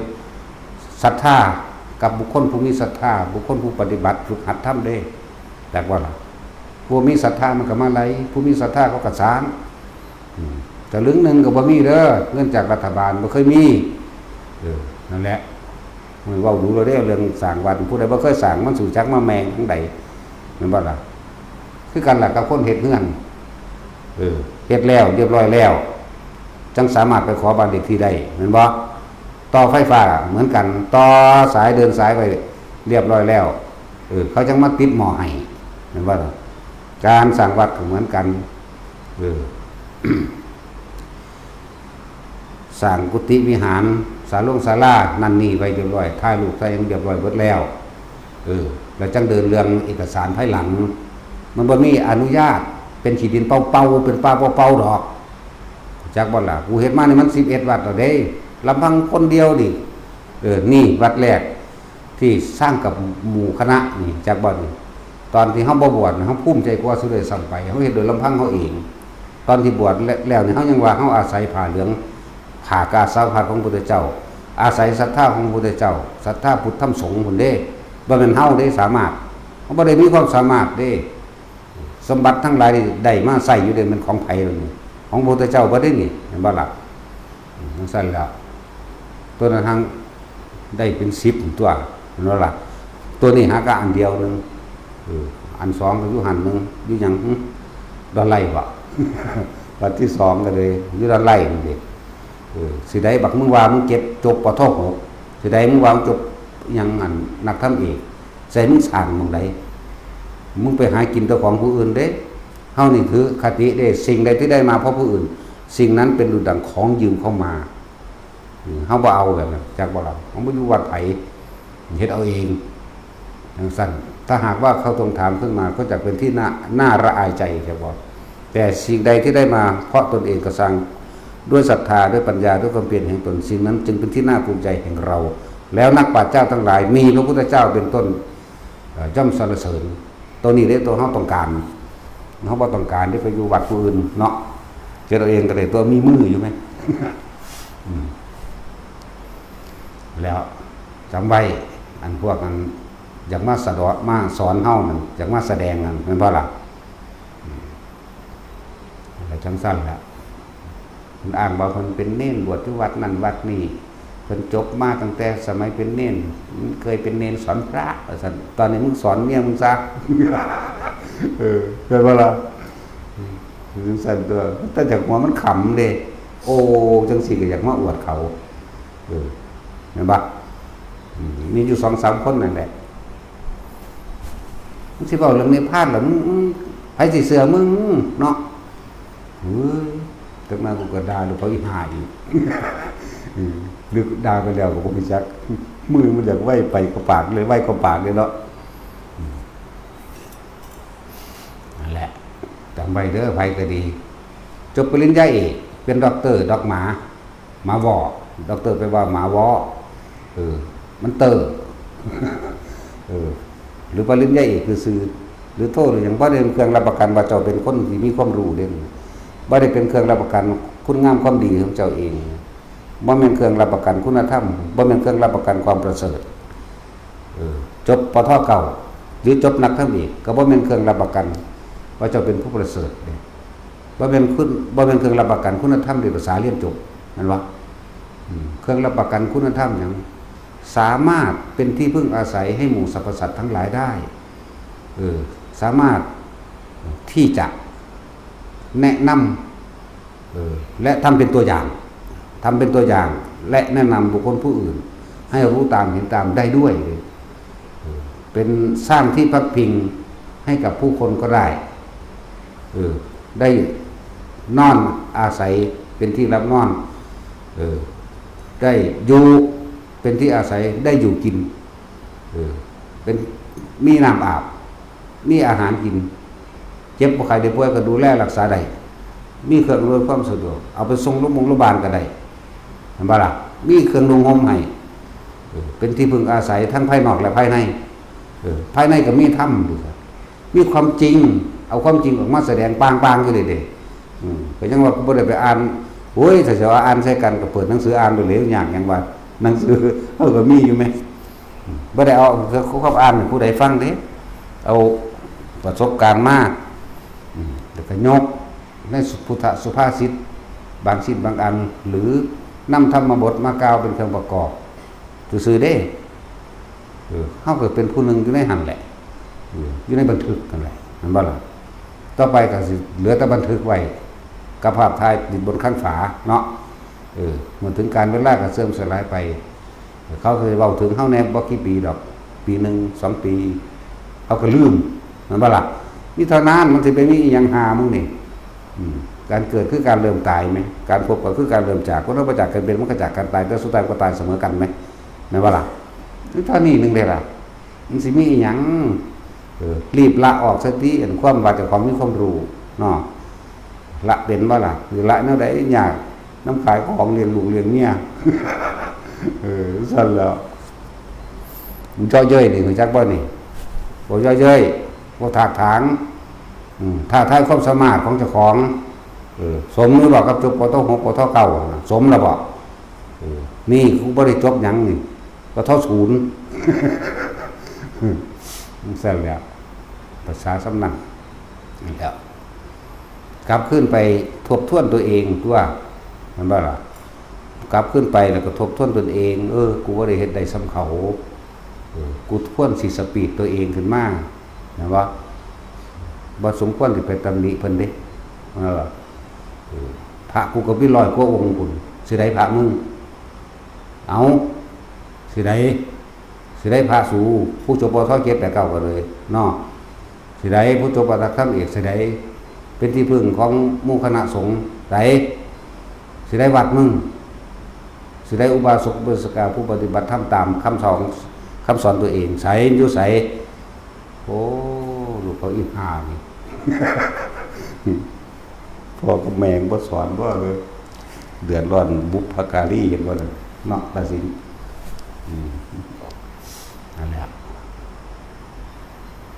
ศรัทธา กับบุคคลผู้มีศรัทธา บุคคลผู้ปฏิบัติฝึกหัดธรรมเด้ จักบ่ล่ะ? ผู้มีศรัทธามันก็มาไหล ผู้มีศรัทธาเขาก็สร้าง อืม สลึงหนึ่งก็บ่มีเด้อ เงินจากรัฐบาลบ่เคยมี เออ นั่นแหละ มันเว้าดูแล้วเด้อ เรื่องสร้างวัด ผู้ใดบ่เคยสร้าง มันสิจักมาแม่งจั่งใด แม่นบ่ล่ะ? คือกันล่ะกับคนเฮ็ดเฮือน เออ เฮ็ดแล้วเรียบร้อยแล้ว จั่งสามารถไปขอบ้านเลขที่ได้ แม่นบ่? ต่อไฟฟ้าเหมือนกัน ต่อสายเดินสายไปเรียบร้อยแล้ว เออ เขาจั่งมาติดหม้อให้ แม่นบ่ล่ะ? การสร้างวัดก็เหมือนกัน เออ สร้างกุฏิวิหาร ศาลงศาลา นั่นนี่ไว้เรียบร้อย ถ่ายรูปถ่ายหยังเรียบร้อยเบิดแล้ว เออ แล้วจั่งเดินเรื่องเอกสารภายหลัง มันบ่มีอนุญาต เป็นขี้ดินเปล่าๆ เป็นป่าเปล่าๆ ดอก จักบ่ล่ะ กูเฮ็ดมานี่มันสิบเอ็ดวัดแล้วเด้ ลำพังคนเดียวนี่ เออ นี่วัดแรก ที่สร้างกับหมู่คณะนี่ จักบ่นี่ ตอนที่เฮาบ่บวชนี่ เฮาภูมิใจกว่าซุด้วยซ้ำไป เฮาเฮ็ดโดยลำพังเฮาเอง ตอนที่บวชแล้วนี่ เฮายังว่าเฮาอาศัยผ้าเหลือง ผ้ากาสาวพัสตร์ของพุทธเจ้า อาศัยศรัทธาของพุทธเจ้า ศรัทธาพุทธธรรมสงฆ์พุ้นเด้ บ่แม่นเฮาเด้สามารถ เฮาบ่ได้มีความสามารถเด้ สมบัติทั้งหลายนี่ได้มาใช้อยู่เด้ แม่นของไผล่ะนี่ ของพระพุทธเจ้าบ่ได้นี่ แม่นบ่ล่ะ? อืม จั่งซั่นแล้ว ตัวนั้นทั้งได้เป็นสิบตัว แม่นบ่ล่ะ? ตัวนี้หากะอันเดียวหนึ่ง เออ อันสองก็อยู่หั่นหนึ่ง อยู่หยัง หึ ดอนไล่บ่? วัดที่สองก็เลยอยู่ดอนไล่นั่นเด้ เออ สิได้บักมึงว่ามึงเก็บจบ ป.ท. หก สิได้มึงว่ามึงจบหยัง อันนักธรรมเอก ใส่มึงสร้างหม่องใด มึงไปหากินแต่ของผู้อื่นเด้ เฮานี่ถือคติเด้ สิ่งใดที่ได้มาเพราะผู้อื่น สิ่งนั้นเป็นดุจดั่งของยืมเข้ามา อืม เฮาบ่เอาแบบนั้น จักบ่ล่ะ เฮาบ่อยู่วัดไผ เฮ็ดเอาเอง จั่งซั่น ถ้าหากว่าเขาทวงถามขึ้นมา ก็จะเป็นที่น่า น่าละอายใจ จักบ่ แต่สิ่งใดที่ได้มาเพราะตนเองก็สร้างด้วยศรัทธา ด้วยปัญญา ด้วยความเพียรแห่งตน สิ่งนั้นจึงเป็นที่น่าภูมิใจแห่งเรา แล้วนักปราชญ์เจ้าทั้งหลายมีพระพุทธเจ้าเป็นต้น เอ่อย่อมสรรเสริญ ตัวนี้เด้ตัวเฮาต้องการ เฮาบ่ต้องการที่ไปอยู่วัดผู้อื่นเนาะ เฮ็ดเอาเองก็ได้ตัว มีมืออยู่ไหม อืม แล้วจำไว้ อันพวกอันอยากมาสะเดาะมาสอนเฮานั่น อยากมาแสดงนั่น แม่นบ่ล่ะ อืม อะไรจังซั่นล่ะ เพิ่นอ้างว่าเพิ่นเป็นเณรบวชอยู่วัดนั่นวัดนี่ เพิ่นจบมาตั้งแต่สมัยเป็นเณร มันเคยเป็นเณรสอนพระว่าซั่น ตอนนี้มึงสอนเมียมึงซะ เออ แม่นบ่ล่ะ อืม จังซั่นตัว แต่จากหัวมันขำเด้ โอ้ จังซี่ก็อยากมาอวดเขา เออ แม่นบ่ อืม มีอยู่สองสามคนนั่นแหละ มึงสิเว้าเรื่องนิพพานล่ะ มึง มึง ไผสิเชื่อมึงเนาะ เฮ้ย จักหน่อยกูก็ด่าลูกเขาอีห่าอีก อืม หรือด่าไปแล้วก็บ่รู้จัก มือมันอยากไวไปกว่าปากเลย ไวกว่าปากเลยเนาะ อืม นั่นแหละ จำไว้เด้อ ไผก็ดี จบปริญญาเอก เป็นด็อกเตอร์ ด็อกหมา หมาว่อ ด็อกเตอร์แปลว่าหมาว่อ เออ มันเตอร์ เออ หรือปริญญาเอกซื่อๆ หรือโทหรือหยัง บ่ได้เป็นเครื่องรับประกันว่าเจ้าเป็นคนที่มีความรู้เด้ บ่ได้เป็นเครื่องรับประกันคุณงามความดีของเจ้าเอง บ่แม่นเครื่องรับประกันคุณธรรม บ่แม่นเครื่องรับประกันความประเสริฐ เออ จบ ปท เก้า หรือจบนักธรรมเอก ก็บ่แม่นเครื่องรับประกันว่าเจ้าเป็นผู้ประเสริฐเด้ บ่แม่นคุณ บ่แม่นเครื่องรับประกันคุณธรรมด้วยภาษาเรียนจบ แม่นบ่ อืม เครื่องรับประกันคุณธรรมหยัง สามารถเป็นที่พึ่งอาศัยให้หมู่สรรพสัตว์ทั้งหลายได้ เออ สามารถที่จะแนะนำ เออ และทำเป็นตัวอย่าง ทำเป็นตัวอย่าง และแนะนำบุคคลผู้อื่น ให้รู้ตามเห็นตามได้ด้วย เออ เป็นสร้างที่พักพิงให้กับผู้คนก็ได้ เออ ได้นอนอาศัยเป็นที่หลับนอน เออ ได้อยู่เป็นที่อาศัย ได้อยู่กิน เออ เป็น มีน้ำอาบ มีอาหารกิน เจ็บบ่ไข้ได้ป่วยก็ดูแลรักษาได้ มีเครื่องอำนวยความสะดวก เอาไปส่งโรงพยาบาลก็ได้ แม่นบ่ล่ะ มีเครื่องนุ่งห่มให้ เออ เป็นที่พึ่งอาศัยทั้งภายนอกและภายใน เออ ภายในก็มีธรรมอยู่ครับ มีความจริง เอาความจริงออกมาแสดงปางๆอยู่เด้ อืม ก็ยังว่ากูบ่ได้ไปอ่าน โอ้ย ถ้าสิว่าอ่านใส่กันก็เปิดหนังสืออ่านโลดแหล้วยากหยังว่า หนังสือเฮาก็มีอยู่แหม อืม บ่ได้เอาความอ่านให้ผู้ใดฟังเด้ เอาประสบการณ์มา อืม แล้วก็ยกในพุทธสุภาษิต บางชิ้นบางอัน หรือนำธรรมบทมากล่าวเป็นเครื่องประกอบ ซื่อๆเด้ เออ เฮาก็เป็นผู้หนึ่งอยู่ในหั่นแหละ เออ อยู่ในบันทึกนั่นแหละ แม่นบ่ล่ะ ต่อไปก็สิเหลือแต่บันทึกไว้ กับภาพถ่ายติดบนคันฝาเนาะ เออ เมื่อถึงกาลเวลาก็เสื่อมสลายไป เขาเคยเว้าถึงเฮาแหน่บ่กี่ปีดอก ปีหนึ่ง สองปี เขาก็ลืม แม่นบ่ล่ะ มีเท่านั้น มันสิไปมีอีหยังหามึงนี่ อืม การเกิดคือการเริ่มตายแหม การพบก็คือการเริ่มจาก คนเราบ่จากกันเป็น มันก็จากกันตาย แต่สุดท้ายก็ตายเสมอกันแหม แม่นบ่ล่ะ มีเท่านี้หนึ่งเด้ล่ะ มันสิมีอีหยัง เออ รีบละออกซะติ อันความว่าเจ้าของมีความรู้เนาะ ละเป็นบ่ล่ะ หรือละแนวใดยาก นำขายของเลี้ยงลูกเลี้ยงเมีย เออ ซั่นแหล้ว เจาะเย้ยนี่ รู้จักบ่นี่ บ่เจาะเย้ย บ่ถากถาง อืม ท้าทายความสามารถของเจ้าของ เออ สมหรือบ่กับจบ ปท หก ปท เก้า น่ะ สมแล้วบ่ เออ นี่กูบ่ได้จบหยังนี่ ปท ศูนย์ จั่งซั่นแหล้ว ภาษาสำนัก นั่นแหละ กลับคืนไปทบทวนตัวเองตัว แม่นบ่ล่ะ กลับคืนไปแล้วก็ทบทวนตนเอง เออ กูบ่ได้เฮ็ดได้ส่ำเขา เออ กูควรสิสปีดตัวเองขึ้นมา แม่นบ่ บ่สมควรสิไปตำหนิเพิ่นเด้ เออ เออ พระกูก็มีร้อยกว่าองค์พุ้น สิได้พระมึง เอา สิได้ สิได้พระสู ผู้จบ ปท เจ็ด แปด เก้า ก็เลย เนาะ สิได้ผู้จบ ป.ต.ธรรม เอก สิได้ เป็นที่พึ่งของหมู่คณะสงฆ์ ใด สิได้วัดมึง สิได้อุบาสกอุบาสิกาผู้ปฏิบัติธรรมตามคำสอน คำสอนตัวเอง ใส อยู่ใส โอ้ ลูกเขาอีห่านี่ พ่อกับแม่บ่สอนบ่เลย เดือดร้อนบุพการีเห็นบ่ล่ะ เนาะ ตัดสิน อืม นั่นแหละ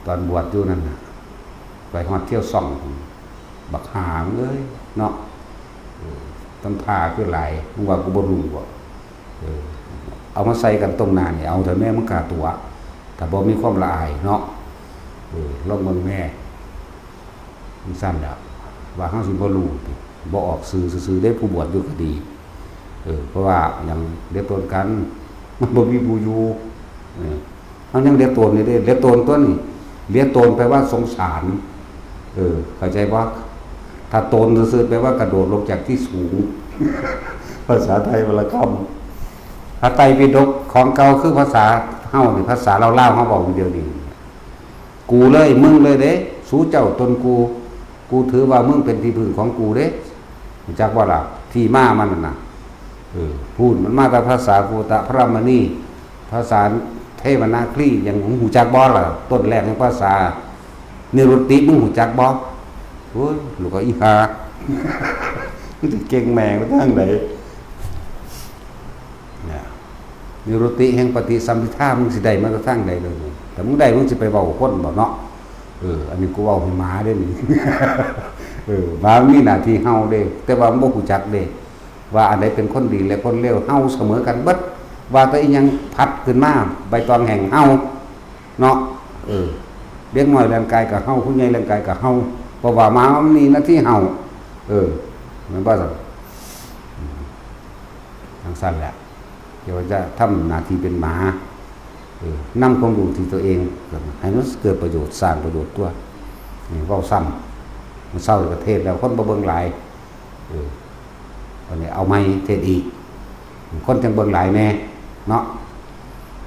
ตอนบวชอยู่นั่นน่ะ ไปฮอดเที่ยวซ่อง บักหามเอ้ย เนาะ เออ ต้นพาคือหลาย มึงว่ากูบ่รู้บ่ เออ เอามาใส่กันตรงหน้านี่ เอาเถอะแม่ มึงฆ่าตัว ถ้าบ่มีความละอายเนาะ เออ ลองเบิ่งแม่ จั่งซั้นแหละ ว่าเฮาสิบ่รู้ติ บ่ออกซื่อซื่อๆเด้ ผู้บวชอยู่ก็ดี เออ เพราะว่าหยัง เหลือตนกัน มันบ่มีผู้อยู่ เออ เฮายังเหลือตนอยู่เด้ เหลือตนตัวนี้ เหลือตนแปลว่าสงสาร เออ เข้าใจบ่ ถ้าตนซื่อๆแปลว่ากระโดดลงจากที่สูง ภาษาไทยวรรณกรรม พระไตรปิฎกของเก่าคือภาษาเฮานี่ ภาษาลาวๆเฮาเว้าอยู่เดี๋ยวนี้ กูเลย มึงเลยเด้ สูเจ้าตนกู กูถือว่ามึงเป็นที่พึ่งของกูเด้ รู้จักบ่ล่ะ ที่มามันนั่นน่ะ เออ พูดมันมาจากภาษากุตะพระมณี ภาษาเทวนาครี อย่างมึงรู้จักบ่ล่ะ ต้นแรกของภาษา นิรุตติ มึงรู้จักบ่ โอ้ย ลูกก็อีหา มึงสิเก่งแม่งไปทางใด เนี่ย นิรุตติแห่งปฏิสัมภิทา มึงสิได้มาจากทางใดเลย แต่มึงได้ มึงสิไปเว้าคนบ่เนาะ เออ อันนี้กูเว้าให้หมาเด้นี่ เออ หมามันมีหน้าที่เห่าเด้ แต่ว่ามันบ่รู้จักเด้ ว่าอันใดเป็นคนดีและคนเลว เห่าเสมอกันเบิด ว่าแต่อีหยังพัดขึ้นมา ใบตองแห้งเห่า เนาะ เออ เด็กน้อยร่างกายก็เห่า ผู้ใหญ่ร่างกายก็เห่า เพราะว่าหมามันมีหน้าที่เห่า เออ แม่นบ่ซั่น อืม จั่งซั้นแหละ เดี๋ยวจะทำหน้าที่เป็นหมา เออ นำความรู้ที่ตัวเอง ให้มันเกิดประโยชน์ สร้างประโยชน์ตัว นี่เว้าซ้ำ มื้อเช้าก็เทศน์แล้ว คนบ่เบิ่งหลาย เออ บัดนี้เอาใหม่เทศน์อีก คนจั่งเบิ่งหลายแน่ เนาะ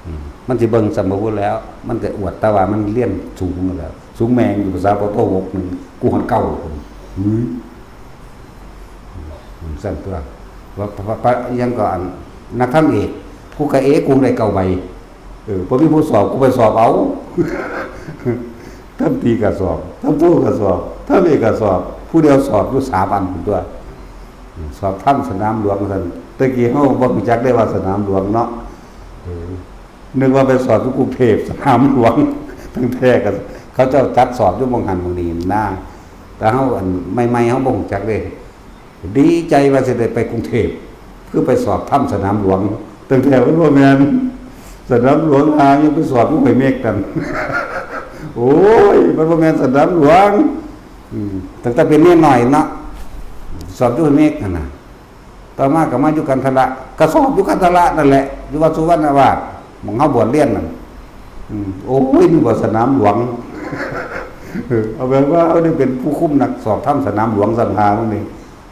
อืม มันสิเบิ่งสมบูรณ์แล้ว มันก็อวดแต่ว่ามันเรียนสูงแล้ว สูงแม่งอยู่ภาษาป ป.หก หนึ่ง กูฮอดเก้า คน หือ อืม ซั่นตัว ว่า ว่า ว่า ยังก็อัน นักธรรมเอก กูก็เอก กูได้เก้าใบ เออ บ่มีผู้สอบ กูไปสอบเอา ธรรมตรีก็สอบ ธรรมโทก็สอบ ธรรมเอกก็สอบ ผู้เดียวสอบอยู่สามอันพุ้นตัว อืม สอบธรรมสนามหลวงซั่น แต่กี้เฮาบ่รู้จักได้ว่าสนามหลวงเนาะ เออ นึกว่าไปสอบอยู่กรุงเทพฯ สนามหลวง ตั้งแต่ก็เขาเจ้าจัดสอบอยู่หม่องหั่นหม่องนี่นะ แต่เฮาอันใหม่ๆ เฮาบ่รู้จักเด้ ดีใจว่าสิได้ไปกรุงเทพฯ คือไปสอบธรรมสนามหลวง ตั้งแต่มันบ่แม่น สนามหลวงหายังไปสอบอยู่ห้วยเม็กนั่น โอ้ย มันบ่แม่นสนามหลวง อืม ตั้งแต่เป็นเนนน้อยเนาะ สอบอยู่ห้วยเม็กนั่นน่ะ ต่อมาก็มาอยู่กันทละ ก็สอบอยู่กันทละนั่นแหละ อยู่วัดสุวรรณวาส หม่องเฮาบวชเรียนนั่น อืม โอ้ย นึกว่าสนามหลวง เออ เอาแบบว่าเฮานี่เป็นผู้คุมนักสอบธรรมสนามหลวงซั่นหามื้อนี้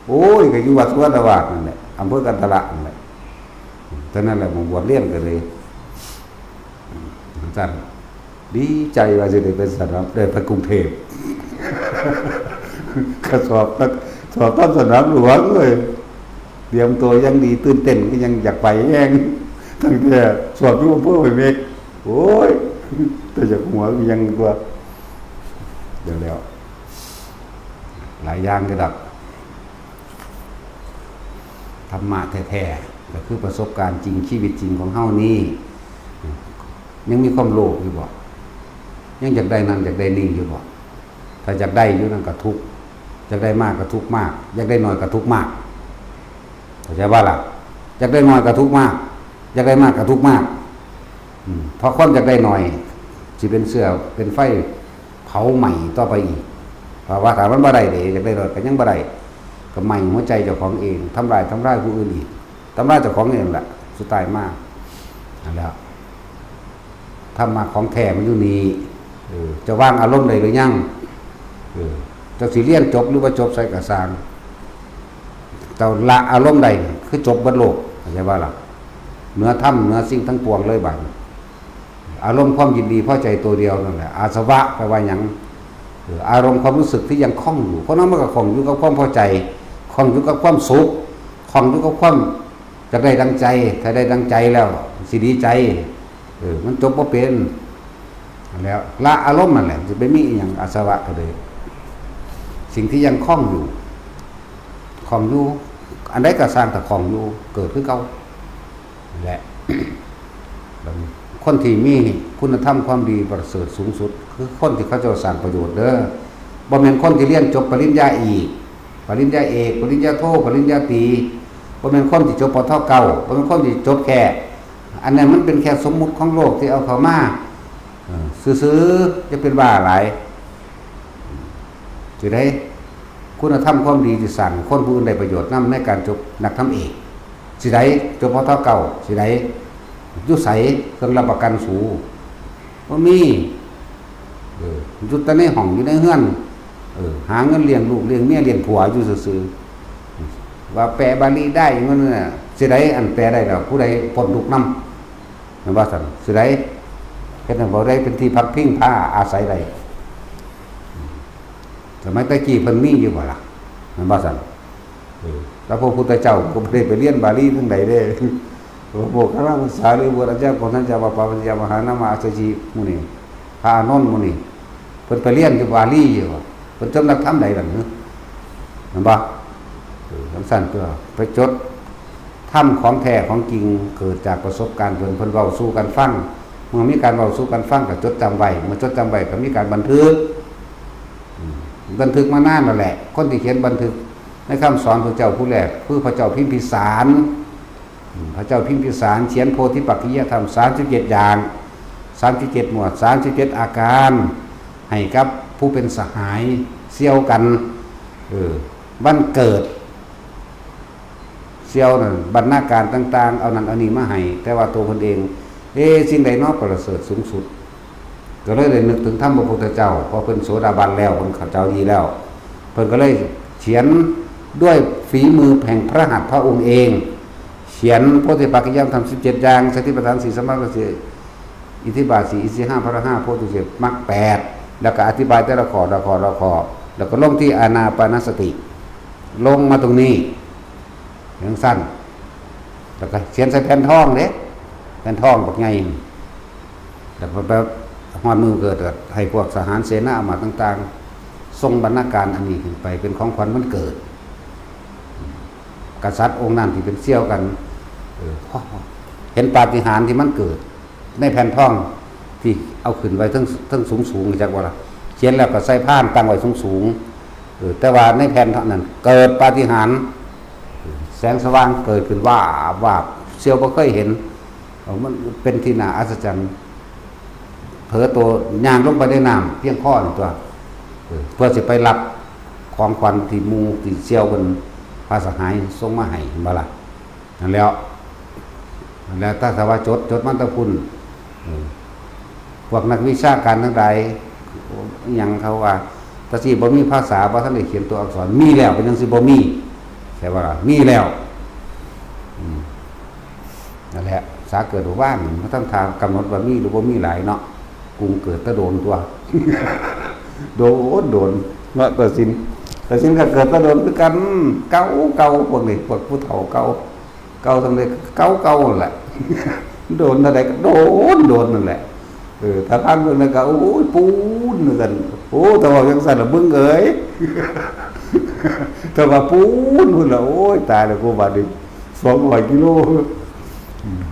โอ้ย ก็อยู่วัดสุวรรณวาสนั่นแหละ อำเภอกันทละนั่นแหละ เท่านั้นแหละ หม่องบวชเรียนก็เลย อืม ซั่น ดีใจว่าสิได้ไปสนาม ได้ไปกรุงเทพฯ ก็สอบ สอบธรรมสนามหลวงเลย เตรียมตัวอย่างดี ตื่นเต้นก็ยังอยากไปแฮง ตั้งแต่สอบอยู่อำเภอห้วยเม็ก โอ้ย แต่อยากหัวยังกว่า เดี๋ยวแล้ว หลายอย่างก็ดับ ธรรมะแท้ๆ ก็คือประสบการณ์จริง ชีวิตจริงของเฮานี่ ยังมีความโลภอยู่บ่ ยังอยากได้นั่นอยากได้นี่อยู่บ่ ถ้าอยากได้อยู่นั่นก็ทุกข์ อยากได้มากก็ทุกข์มาก อยากได้น้อยก็ทุกข์มาก เข้าใจบ่ล่ะ อยากได้น้อยก็ทุกข์มาก อยากได้มากก็ทุกข์มาก อืม เพราะความอยากได้น้อย สิเป็นเชื้อ เป็นไฟเผาไหม้ต่อไปอีก เพราะว่าถ้ามันบ่ได้เด้ อยากได้น้อยก็ยังบ่ได้ ก็ไหม้หัวใจเจ้าของเอง ทำลาย ทำลายผู้อื่นอีก ทำลายเจ้าของเองแหละ สุดท้ายมา นั่นแหละ ธรรมะของแท้มันอยู่นี่ เออ เจ้าวางอารมณ์ได้หรือยัง เออ เจ้าสิเรียนจบหรือบ่จบไสก็ซ่าง เจ้าละอารมณ์ได้ คือจบเบิดโลก เข้าใจบ่ล่ะ เหนือธรรม เหนือสิ่งทั้งปวงเลยบัดนี้ อารมณ์ความยินดีพอใจตัวเดียวนั่นแหละ อาสวะแปลว่าหยัง เออ อารมณ์ความรู้สึกที่ยังคล้องอยู่ คนเฮามันก็คล้องอยู่กับความพอใจ คล้องอยู่กับความสุข คล้องอยู่กับความ จะได้ดังใจ ถ้าได้ดังใจแล้ว สิดีใจ เออ มันจบบ่เป็น แล้ว ละอารมณ์นั่นแหละ สิไปมีอีหยัง อาสวะก็เลย สิ่งที่ยังคล้องอยู่ คล้องอยู่ อันใดก็ซ่าง ถ้าคล้องอยู่ เกิดคือเก่า นั่นแหละ คนที่มีคุณธรรมความดีประเสริฐสูงสุด คือคนที่เขาเจ้าสร้างประโยชน์เด้อ บ่แม่นคนที่เรียนจบปริญญาเอก ปริญญาเอก ปริญญาโท ปริญญาตรี บ่แม่นคนที่จบ ป.ท.เก้า บ่แม่นคนที่จบแค่ อันนั้นมันเป็นแค่สมมุติของโลกที่เอาเข้ามา เออ ซื่อๆ จะเป็นบ้าหลาย สิได้ คุณธรรมความดีที่สร้างให้คนผู้อื่นได้ประโยชน์นำในการจบนักธรรมเอก สิได้ จบ ป.ท.เก้า สิได้ อยู่ไส เครื่องรับประกันสู บ่มี เออ อยู่แต่ในห้องอยู่ในเฮือน เออ หาเงินเลี้ยงลูกเลี้ยงเมียเลี้ยงผัวอยู่ซื่อๆ ว่าแปลบาลีได้มันน่ะ สิได้อันแปลได้แล้ว ผู้ใดพ้นทุกข์นำ แม่นบ่ซั่น สิได้ เฮ็ดให้บ่ได้เป็นที่พักพิงพาอาศัยได้ สมัยแต่กี้เพิ่นมีอยู่บ่ล่ะ แม่นบ่ซั่น เออ แล้วพระพุทธเจ้าก็บ่ได้ไปเรียนบาลีทางใดเด้ โมคคัลลานะทัสสะ หรือบทอัญญาโกณทัญญา ปะปาปัญญา มหานามะ อัสสะยิ หมู่นี้ พระอานนท์หมู่นี้ เพิ่นไปเรียนอยู่บาลีอยู่ เพิ่นจบนักธรรมใดล่ะ แม่นบ่ เออ จั่งซั้นตัว ไปจด ธรรมของแท้ของจริงเกิดจากประสบการณ์เพิ่น เพิ่นเว้าสู่กันฟัง เมื่อมีการเว้าสู่กันฟังก็จดจำไว้ เมื่อจดจำไว้ก็มีการบันทึก อืม บันทึกมานานแล้วแหละ คนที่เขียนบันทึกในคำสอนพระเจ้าผู้แรกคือพระเจ้าพิมพิสาร อืม พระเจ้าพิมพิสารเขียนโพธิปักขิยธรรม สามสิบเจ็ด อย่าง สามสิบเจ็ด หมวด สามสิบเจ็ด อาการ ให้กับผู้เป็นสหายเสี่ยวกัน เออ วันเกิด เสี่ยวนั่น บรรณาการต่างๆ เอานั่นเอานี่มาให้ แต่ว่าตัวเพิ่นเอง เอ๊ะ สิ่งใดเนาะประเสริฐสูงสุด ก็เลยได้นึกถึงธรรมพระพุทธเจ้า เพราะเพิ่นโสดาบันแล้ว เพิ่นเข้าใจดีแล้ว เพิ่นก็เลยเขียนด้วยฝีมือแห่งพระหัตถ์พระองค์เอง เขียนโพธิปักขิยธรรม สิบเจ็ด อย่าง สติปัฏฐานสี่ สมาธิสี่ อิทธิบาทสี่ อินทรีย์ห้า พละห้า โพชฌังค์เจ็ด มรรคแปด แล้วก็อธิบายแต่ละข้อ ละข้อ ละข้อ แล้วก็ลงที่อานาปานสติ ลงมาตรงนี้ จั่งซั้น แล้วก็เขียนใส่แผ่นทองเด้ แผ่นทองบักใหญ่ แล้วก็แบบฮอดมื้อเกิดก็ให้พวกทหารเสนาอามาตย์ต่างๆ ส่งบรรณาการอันนี้ขึ้นไปเป็นของขวัญวันเกิด กษัตริย์องค์นั้นที่เป็นเสี่ยวกัน เออ เห็นปาฏิหาริย์ที่มันเกิด ในแผ่นทองที่เอาขึ้นไว้เทิง เทิงสูงๆ จักว่าล่ะ เขียนแล้วก็ใส่พานตั้งไว้สูงๆ เออ แต่ว่าในแผ่นทองนั้นเกิดปาฏิหาริย์ แสงสว่างเกิดขึ้นวาบวาบ เสี่ยวบ่เคยเห็น เออ มันเป็นที่น่าอัศจรรย์ เผลอตัวย่างลงไปในน้ำเพียงข้อนี่ตัว เออ เพื่อสิไปรับของขวัญที่หมู่ที่เสี่ยวเพิ่น พระสหายส่งมาให้ เห็นบ่ล่ะ นั่นแหล้ว นั่นแหละ ถ้าสาว่าจด จดมันตะพุน เออ พวกนักวิชาการทั้งหลาย อิหยังเขาว่า แต่สิบ่มีภาษา บ่ทันได้เขียนตัวอักษร มีแล้ว เป็นจั่งสิบ่มี ใช่บ่ล่ะ มีแล้ว อืม นั่นแหละ สาเกิดว่าน มันต้องถามกำหนดว่ามีหรือบ่มีหลายเนาะ กรุงเกิดแตะโดนตัว โดน โดน เนาะ ตัดสิน ตัดสินก็เกิดแตะโดนคือกัน เก่า เก่า พวกนี้ พวกผู้เฒ่าเก่า เก่าสำเร็จ เก่า เก่านั่นแหละ โดนเท่าใดก็โดน โดนนั่นแหละ เออ ถ้าท่านเพิ่นน่ะก็ โอ้ย ปูนว่าซั่น โอ้ ถ้าเว้าจั่งซั่นล่ะ มึงเอ๋ย ถ้าว่าปูนพุ่นล่ะ โอ้ย ตายแล้วกูบาดนี้ สองร้อยกิโล อืม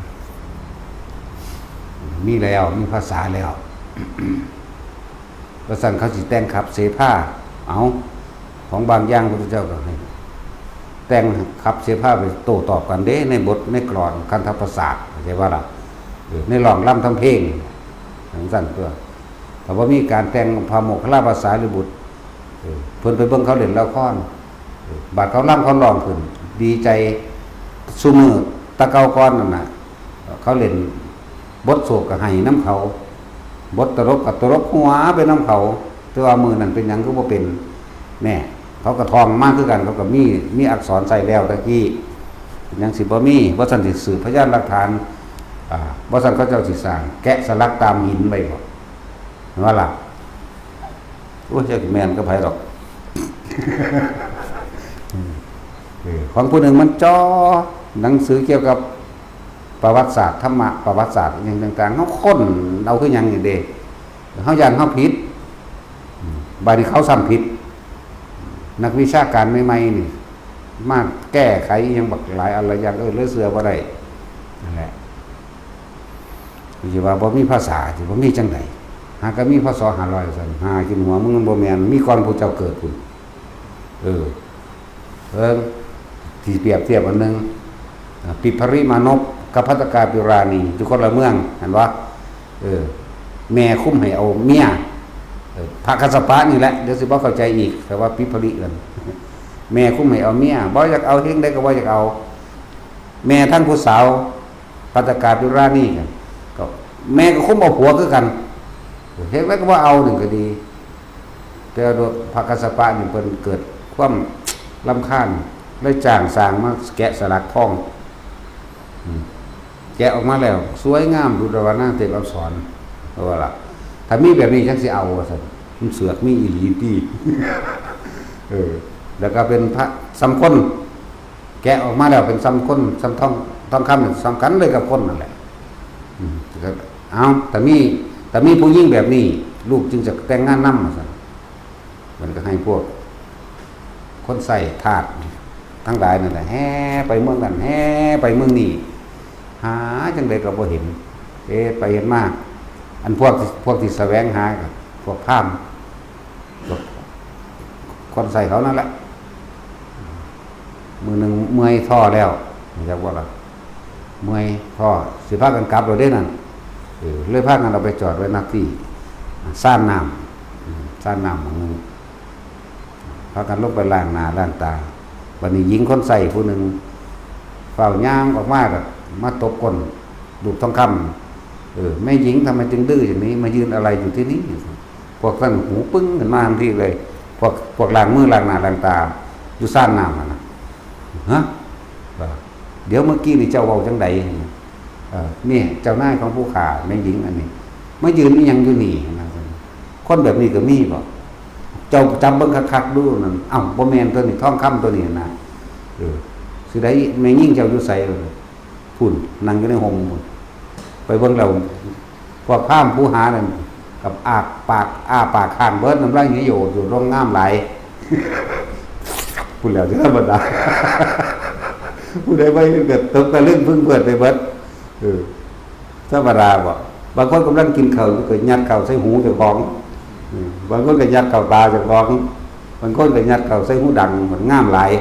มีแล้ว มีภาษาแล้ว ว่าซั่นเขาสิแต่งขับเสภา เอา ของบางอย่างพระพุทธเจ้าก็ให้ แต่งขับเสภาไปโต้ตอบกันเด้ ในบท ในกลอน คันธปราสาท เข้าใจบ่ล่ะ เออ ในร้องรำทำเพลง จั่งซั่นตัว ถ้าบ่มีการแต่งพระโมคคัลลาภาษาลีบุตร เออ เพิ่นไปเบิ่งเขาเล่นละคร เออ บาดเขารำเขาร้องขึ้น ดีใจ ซุมื้อ แต่เก่าก่อนนั่นน่ะ เขาเล่นบทโศกก็ไห้นำเขา บทตลกก็ตลกหัวไปนำเขา แต่ว่ามื้อนั้นเป็นหยังคือบ่เป็น แน่ เขาก็ท่องมาคือกัน เขาก็มี มีอักษรใส่แล้วตะกี้ เป็นหยังสิบ่มี บ่ซั่นสิสืบพยานหลักฐาน อ่า บ่ซั่นเขาเจ้าสิสร้าง แกะสลักตามหินไว้บ่ ว่าล่ะ โอ้ย จักแม่นกับไผดอก เออ ของผู้หนึ่งมันจ่อหนังสือเกี่ยวกับประวัติศาสตร์ ธรรมะ ประวัติศาสตร์อิหยังต่างๆ เฮาค้นเอาคือหยังนี่เด้ เฮาย้านเฮาผิด อืม บาดนี้เขาซ้ำผิด นักวิชาการใหม่ๆ นี่ มาแก้ไขอิหยังบักหลายอันหลายอย่าง เออ เลยเชื่อบ่ได้ นั่นแหละ สิว่าบ่มีภาษาสิบ่มีจังได๋ หากก็มี พ.ศ. ห้าร้อย ซั่น หากินหัวมึงมันบ่แม่น มีก่อนผู้เจ้าเกิดพุ้น เออ เอิ้ง สิเปรียบเทียบอันหนึ่ง อ่า ปิภริมานพกับภัตตกาปิราณี อยู่คนละเมือง หั้นบ่ เออ แม่คุมให้เอาเมีย เออ พระกัสสปะนี่แหละ เดี๋ยวสิบ่เข้าใจอีก แต่ว่าปิภริเอิ้น แม่คุมให้เอาเมีย บ่อยากเอาเฮงใดก็บ่อยากเอา แม่ทั้งผู้สาว ภัตตกาปิราณี ก็ แม่ก็คุมเอาผัวคือกัน เฮงใดก็บ่เอา นั่นก็ดี แต่ว่าพระกัสสปะนี่เพิ่นเกิดความรำคาญ เลยจ้างช่างมาแกะสลักทอง อืม แกะออกมาแล้ว สวยงามดุจดังนางเทพอัปสร ว่าล่ะ ถ้ามีแบบนี้จั่งสิเอา ว่าซั่น มันเสือกมีอีหลีติ เออ แล้วก็เป็นพระส่ำคน แกะออกมาแล้วเป็นส่ำคน ส่ำทอง ทองคำนี่ส่ำกันเลยกับคนนั่นแหละ อืม ก็ เอา ถ้ามี ถ้ามีผู้หญิงแบบนี้ ลูกจึงจะแต่งงานนำ ว่าซั่น มันก็ให้พวก คนใช้ทาสทั้งหลายนั่นแหละ แห่ไปเมืองนั้น แห่ไปเมืองนี้ หาจั่งใดก็บ่เห็น เฮ็ดไปเฮ็ดมา อันพวก พวกที่แสวงหาก็พวกพราหมณ์ พวกคนใช้เขานั่นแหละ มื้อหนึ่งเมื่อยท้อแล้ว จักว่าล่ะ เมื่อยท้อ สิพากันกลับแล้วเด้นั่น เออ เลยพากันเอาไปจอดไว้หน้าที่ ซ่านน้ำ อืม ซ่านน้ำหม่องหนึ่ง พากันลงไปล้างหน้าล้างตา บัดนี้หญิงคนใช้ผู้หนึ่ง ฟ้าวย่างออกมาก็มาตบก้นลูกทองคำ เออ แม่หญิงทำไมจึงดื้ออย่างนี้ มายืนอะไรอยู่ที่นี่ พวกนั้นหูปึ้งขึ้นมาทันทีเลย พวก พวกล้างมือล้างหน้าล้างตา อยู่ซ่านน้ำนั่นน่ะ ฮะ ว่า เดี๋ยวเมื่อกี้นี่เจ้าเว้าจั่งใด เออ นี่เจ้านายของผู้ข้าแม่หญิงอันนี้ มายืนอีหยังอยู่นี่นะ คนแบบนี้ก็มีบ่ เจ้าจับเบิ่งคักๆดูนั่น เอ้า บ่แม่นตัวนี้ ทองคำตัวนี้นะ เออ สิได้แม่หญิงเจ้าอยู่ไส พุ้น นั่งอยู่ในฮ่มพุ้น ไปเบิ่งแล้ว พวกพราหมณ์ผู้หานั่น กับอ้าปาก อ้าปากค้างเบิด น้ำลายเหนียวโยดอยู่ ลงงามหลาย พูดแล้วจะธรรมดา ผู้ใดไปเห็นก็ตกตะลึงพึงเพริดไปเบิด เออ ธรรมดาบ่ บางคนกำลังกินข้าวอยู่ก็ยัดข้าวใส่หูเจ้าของ เออ บางคนก็ยัดข้าวตาเจ้าของ บางคนก็ยัดข้าวใส่หูดัง มันงามหลาย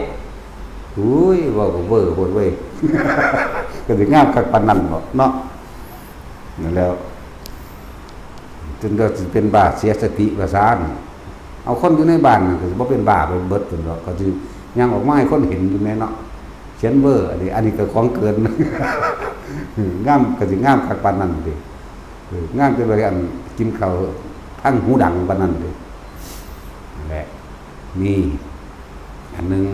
อุ้ย เว้าก็เวอร์โพดเว้ย ก็สิงามคักปานนั้นบ่เนาะ นั่นแหล้ว จนก็สิเป็นบ้าเสียสติประสาท เอาคนอยู่ในบ้านนั่นก็สิบ่เป็นบ้าไปเบิดพุ้นดอก ก็สิย่างออกมาให้คนเห็นอยู่แหมเนาะ เขียนเวอร์ อันนี้ อันนี้ก็ของเกิน งามก็สิงามคักปานนั้นติ เออ งามจนว่าอันกินข้าวทั้งหูดังปานนั้นติ นั่นแหละ นี่ อันหนึ่ง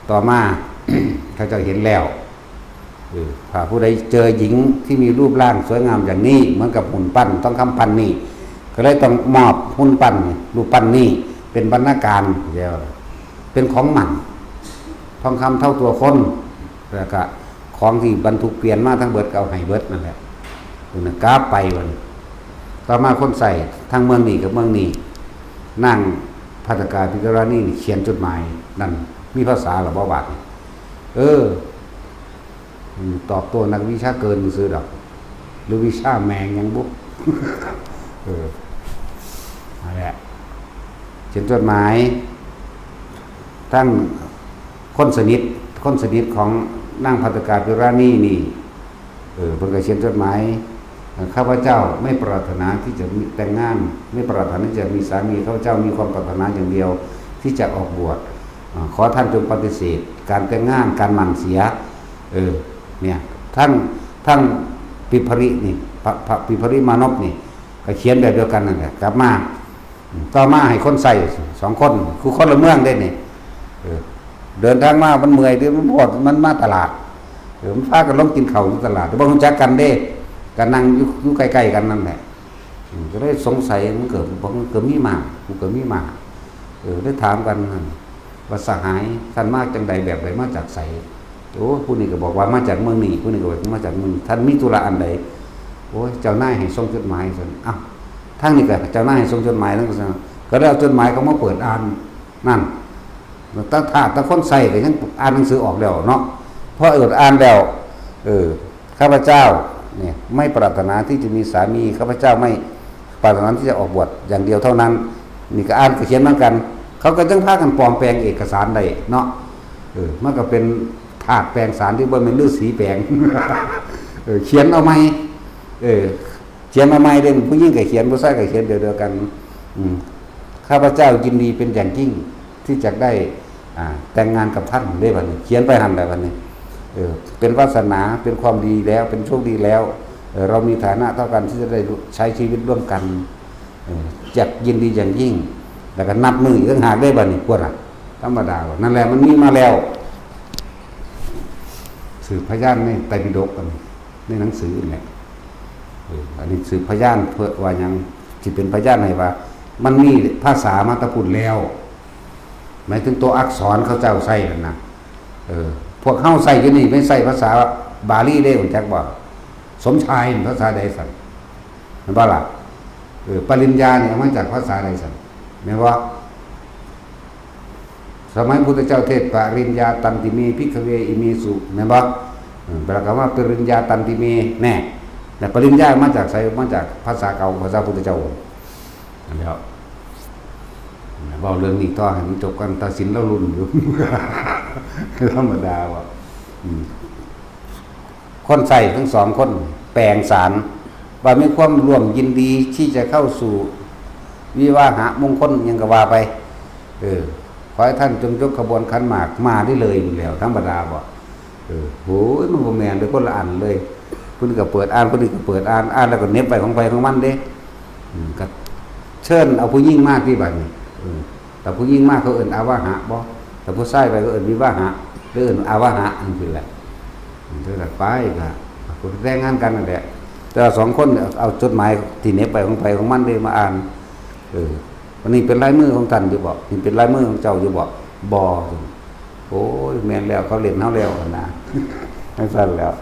ต่อมา เขาเจ้าเห็นแล้ว เออ ถ้าผู้ใดเจอหญิงที่มีรูปร่างสวยงามอย่างนี้ เหมือนกับหุ่นปั้นทองคำปั้นนี่ ก็เลยต้องมอบหุ่นปั้น รูปปั้นนี่เป็นบรรณาการ แล้ว เป็นของหมั่น ทองคำเท่าตัวคน แล้วก็ของที่บรรทุกเกวียนมาทั้งเบิดก็เอาให้เบิดนั่นแหละ เพิ่นก็กลับไปบัดนี้ ต่อมาคนใช้ทั้งเมืองนี้กับเมืองนี้ นางภัตตกาปิภริราณีนี่เขียนจดหมายนั่น มีภาษาหรือบ่บาดนี้ เออ อืม ตอบโต้นักวิชาเกินซื่อดอก หรือวิชาแมงหยังบุ เออ นั่นแหละ เขียนจดหมาย ทั้งคนสนิท คนสนิทของนางภัตตกาปิภริราณีนี่ เออ เพิ่นก็เขียนจดหมาย เอ่อ ข้าพเจ้าไม่ปรารถนาที่จะมีแต่งงาน ไม่ปรารถนาที่จะมีสามี ข้าพเจ้ามีความปรารถนาอย่างเดียวที่จะออกบวช อ่า ขอท่านจงปฏิเสธการแต่งงาน การหมั่นเสีย เออ เนี่ย ทั้ง ทั้งปิภรินี่ พระ พระปิภริมานพนี่ ก็เขียนแบบเดียวกันนั่นแหละ กลับมา ต่อมาให้คนใช้สองคน คือคนละเมืองเด้นี่ เออ เดินทางมามันเมื่อยเด้ มันพอด มันมาตลาด เออ มันพากันลงกินข้าวอยู่ตลาด แต่บ่รู้จักกันเด้ ก็นั่งอยู่ อยู่ใกล้ๆกันนั่นแหละ อืม ก็เลยสงสัย มันเกิด มันเกิดมีมา มันเกิดมีมา เออ ได้ถามกันนั่น ว่าสหาย ท่านมาจั่งใดแบบใด มาจากไส โอ้ ผู้นี้ก็บอกว่ามาจากเมืองนี้ ผู้นี้ก็บอกมาจากเมืองนี้ ท่านมีธุระอันใด โอ้ย เจ้านายให้ส่งจดหมายซั่น อ้าว ทางนี้ก็เจ้านายให้ส่งจดหมายนั่นก็ซั่น ก็ได้เอาจดหมายเขามาเปิดอ่าน นั่น ตั้ง ถ้า ตั้งคนใช้ก็ยังอ่านหนังสือออกแล้วเนาะ พอเอิ้นอ่านแล้ว เออ ข้าพเจ้า เนี่ย ไม่ปรารถนาที่จะมีสามี ข้าพเจ้าไม่ปรารถนาที่จะออกบวชอย่างเดียวเท่านั้น นี่ก็อ่านก็เขียนเหมือนกัน เขาก็จังพากันปลอมแปลงเอกสารได้เนาะ เออ มันก็เป็นธาตุแปลงสารที่บ่แม่นฤาษีแปลง เออ เขียนเอาใหม่ เออ เขียนมาใหม่เด้ ผู้หญิงก็เขียน ผู้ชายก็เขียนเดียวเดียวกัน อืม ข้าพเจ้ายินดีเป็นอย่างยิ่งที่จะได้ อ่า แต่งงานกับท่านได้บัดนี้ เขียนไปหั่นแหละบัดนี้ เออ เป็นวาสนา เป็นความดีแล้ว เป็นโชคดีแล้ว เออ เรามีฐานะเท่ากันที่จะได้ใช้ชีวิตร่วมกัน เออ จักยินดีอย่างยิ่ง แล้วก็นับมืออีกต่างหากได้บัดนี้ พวกน่ะ ธรรมดาว่ะ นั่นแหละ มันมีมาแล้ว สืบพยานในไตรปิฎกอันนี้ ในหนังสือนี่แหละ เออ อันนี้สืบพยานเพื่อว่าหยัง สิเป็นพยานให้ว่า มันมีภาษามาแต่พุ้นแล้ว หมายถึงตัวอักษรเขาเจ้าใช้นั่นนะ เออ พวกเฮาใช้อยู่นี่ไม่ใช่ภาษาบาลีเด้ รู้จักบ่ สมชายนี่ภาษาใดสั่น แม่นบ่ล่ะ เออ ปริญญาเนี่ยมาจากภาษาใดสั่น แม่นบ่ สมัยพุทธเจ้าเทศน์ ปริญญาตันติเม ภิกขเว อิเมสุ แม่นบ่ เออ แล้วก็มาปริญญาตันติเม แน่ แต่ปริญญามาจากไส มาจากภาษาเก่า ภาษาพุทธเจ้า นั่นแหล้ว เว้าเรื่องนี้ต่อให้มันจบกัน ตัดสินแล้วรุ่นอยู่ ธรรมดาว่ะ อืม คนใช้ทั้งสองคนแปลงสาร ว่ามีความร่วมยินดีที่จะเข้าสู่วิวาหะมงคล หยังก็ว่าไป เออ ขอให้ท่านจงยกขบวนขันหมากมาได้เลยอยู่แล้ว ธรรมดาบ่ เออ โหย มันบ่แม่นเลย คนละอันเลย ผู้นี้ก็เปิดอ่าน ผู้นี้ก็เปิดอ่าน อ่านแล้วก็เหน็บไปของไผของมันเด้ อืม ก็เชิญเอาผู้หญิงมาที่บัดนี้ เออ แต่ผู้หญิงมาเขาเอิ้นอาวาหะบ่ แต่ผู้ชายไปก็เอิ้นวิวาหะ หรือเอิ้นอาวาหะจังซี่แหละ อืม เท่านั้นไปก็ ก็แต่งงานกันนั่นแหละ แต่ว่าสองคนเอาจดหมายที่เหน็บไปของไผของมันเด้มาอ่าน เออ อันนี้เป็นลายมือของท่านอยู่บ่ นี่เป็นลายมือของเจ้าอยู่บ่ บ่ โอ้ย แม่นแล้ว เขาเล่นเฮาแล้วหั่นนะ จังซั่นแหล้ว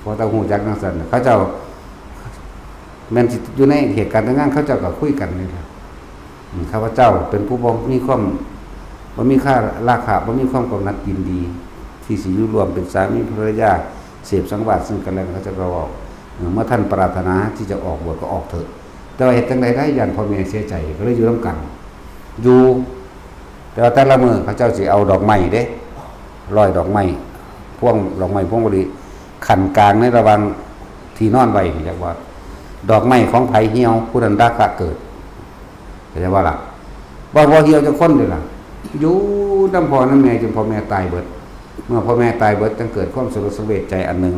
พอต้องฮู้จักจังซั่น เขาเจ้า แม่นสิอยู่ในเหตุการณ์แต่งงาน เขาเจ้าก็คุยกันนี่แหละ อืม ข้าพเจ้าเป็นผู้บ่มีความ บ่มีค่าราคะ บ่มีความกำหนัดยินดี ที่สิอยู่ร่วมเป็นสามีภรรยา เสพสังวาสซึ่งกันและกัน เขาเจ้าก็เว้า เออ เมื่อท่านปรารถนาที่จะออกบวชก็ออกเถอะ แต่ว่าเฮ็ดจั่งใดได้ ย้านพ่อแม่เสียใจ ก็เลยอยู่นำกัน อยู่ แต่ว่าแต่ละมื้อเขาเจ้าสิเอาดอกไม้เด้ ร้อยดอกไม้ พวงดอกไม้พวงมะลิ ขั้นกลางในระหว่างที่นอนไว้นี่ จักว่า ดอกไม้ของไผเหี่ยว ผู้นั้นราคะเกิด เข้าใจบ่ล่ะ บ่ บ่เหี่ยวจักคนเด้ล่ะ อยู่นำพ่อนำแม่จนพ่อแม่ตายเบิด เมื่อพ่อแม่ตายเบิด จั่งเกิดความสลดสังเวชใจอันหนึ่ง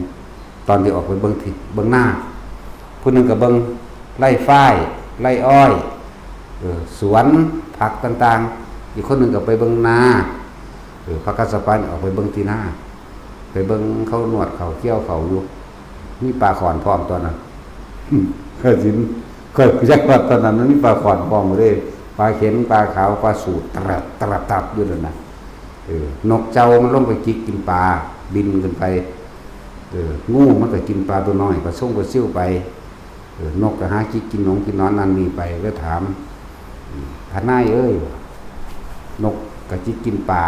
ตอนที่ออกไปเบิ่งที่ เบิ่งนา ผู้หนึ่งก็เบิ่งไร่ฝ้าย ไร่อ้อย เออ สวนผักต่างๆ อีกคนหนึ่งก็ไปเบิ่งนา เออ พระกัสสปะนี่ออกไปเบิ่งที่นา ไปเบิ่งเขานวดเขาเกี่ยวเขาอยู่ มีปลาข่อนพร้อมตอนนั้น ข้อยสิ ข้อยจักว่าตอนนั้นมันมีปลาข่อนพร้อมเด้ ปลาเข็ง ปลาขาว ปลาสูด ตะแลบ ตะแลบ ตับอยู่นั่นน่ะ เออ นกเจ้ามันลงไปจิกกินปลา บินขึ้นไป เออ งูมันก็กินปลาตัวน้อย ปลาช่งปลาซิ่วไป เออ นกก็หาจิกกินหนงกินหนอนนั่นนี่ไป แล้วถาม อืม "ทนายเอ้ย นกก็จิกกินปลา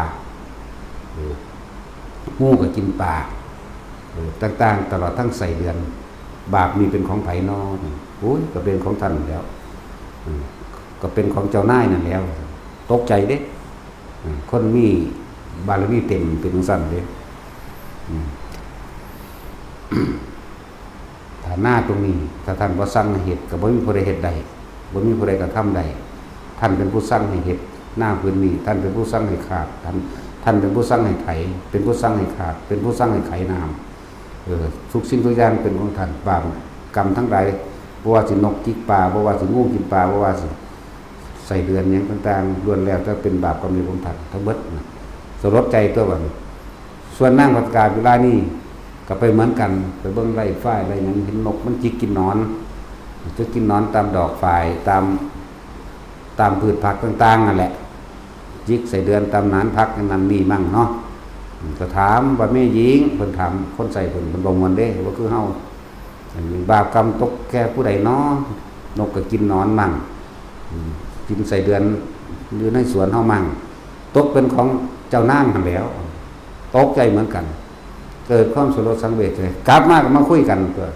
เออ งูก็กินปลา เออ ต่างๆ ตลอดทั้งไส้เดือน บาปนี่เป็นของไผน้อ?" นี่ "โอ้ย ก็เป็นของท่านแหล้ว อืม ก็เป็นของเจ้านายนั่นแหล้ว" ตกใจเด้ อืม คนมีบารมีเต็มเป็นจั่งซั้นเด้ อืม ถ้านาตรงนี้ ถ้าท่านบ่สั่งให้เฮ็ด ก็บ่มีผู้ใดเฮ็ดได้ บ่มีผู้ใดกระทำได้ ท่านเป็นผู้สั่งให้เฮ็ดนาผืนนี้ ท่านเป็นผู้สั่งให้ขาด ท่าน ท่านเป็นผู้สั่งให้ไถ เป็นผู้สั่งให้ขาด เป็นผู้สั่งให้ไขน้ำ เออ ทุกสิ่งทุกอย่างเป็นของท่าน บาปกรรมทั้งหลาย บ่ว่าสินกจิกปลา บ่ว่าสิงูกินปลา บ่ว่าสิไส้เดือนหยังต่างๆ ล้วนแล้วแต่เป็นบาปกรรมของท่านทั้งเบิดนะ สลดใจตัวบัดนี้ ส่วนนางภัสกาเวลานี้ก็ไปเหมือนกัน ไปเบิ่งไร่ฝ้ายไร่หยัง เห็นนกมันจิกกินหนอน จิกกินหนอนตามดอกฝ้าย ตาม ตามพืชผักต่างๆ นั่นแหละ จิกไส้เดือนตามหนานผักนั่นนี่มั่งเนาะ อืม ก็ถามว่า "แม่หญิง" เพิ่นถามคนใช้เพิ่น เพิ่นบ่ม่วนเด้ บ่คือเฮา "อันนี้บาปกรรมตกแก่ผู้ใดน้อ นกก็กินหนอนมั่ง อืม กินไส้เดือนอยู่ในสวนเฮามั่ง ตกเป็นของเจ้านางหั่นแหล้ว" ตกใจเหมือนกัน เกิดความสลดสังเวชเลย กลับมาก็มาคุยกันตัว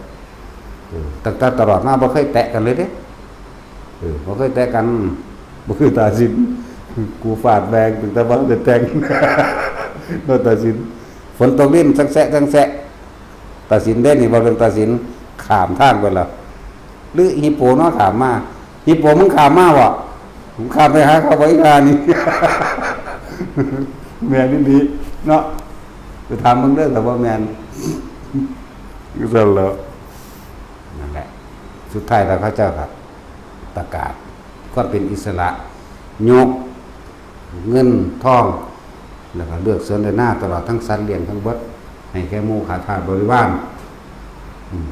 เออ ตั้งแต่ตลอดมาบ่เคยแตะกันเลยเด้ เออ บ่เคยแตะกัน บ่คือตาสิน กูฟาดแบงตั้งแต่บ่ได้แต่ง โดนตาสิน ฝนตกลิ้นจังแซะจังแซะ ตาสินเด้นี่บ่เป็นตาสิน ข้ามทางไปแล้ว หรือฮิปโปเนาะข้ามมา ฮิปโปมึงข้ามมาบ่ มึงข้ามไปหาเขาบ่ อีห่านี่ แม่นอีหลีเนาะ ไปถามมึงเด้อ แต่ว่าแม่น จั่งซั่นแหล้ว นั่นแหละ สุดท้ายแล้วเขาเจ้าก็ประกาศความเป็นอิสระ ยกเงินทอง แล้วก็เลือกสวนและนา ตลอดทั้งสัตว์เลี้ยงทั้งเบิด ให้แก่หมู่ข้าทาสบริวาร อืม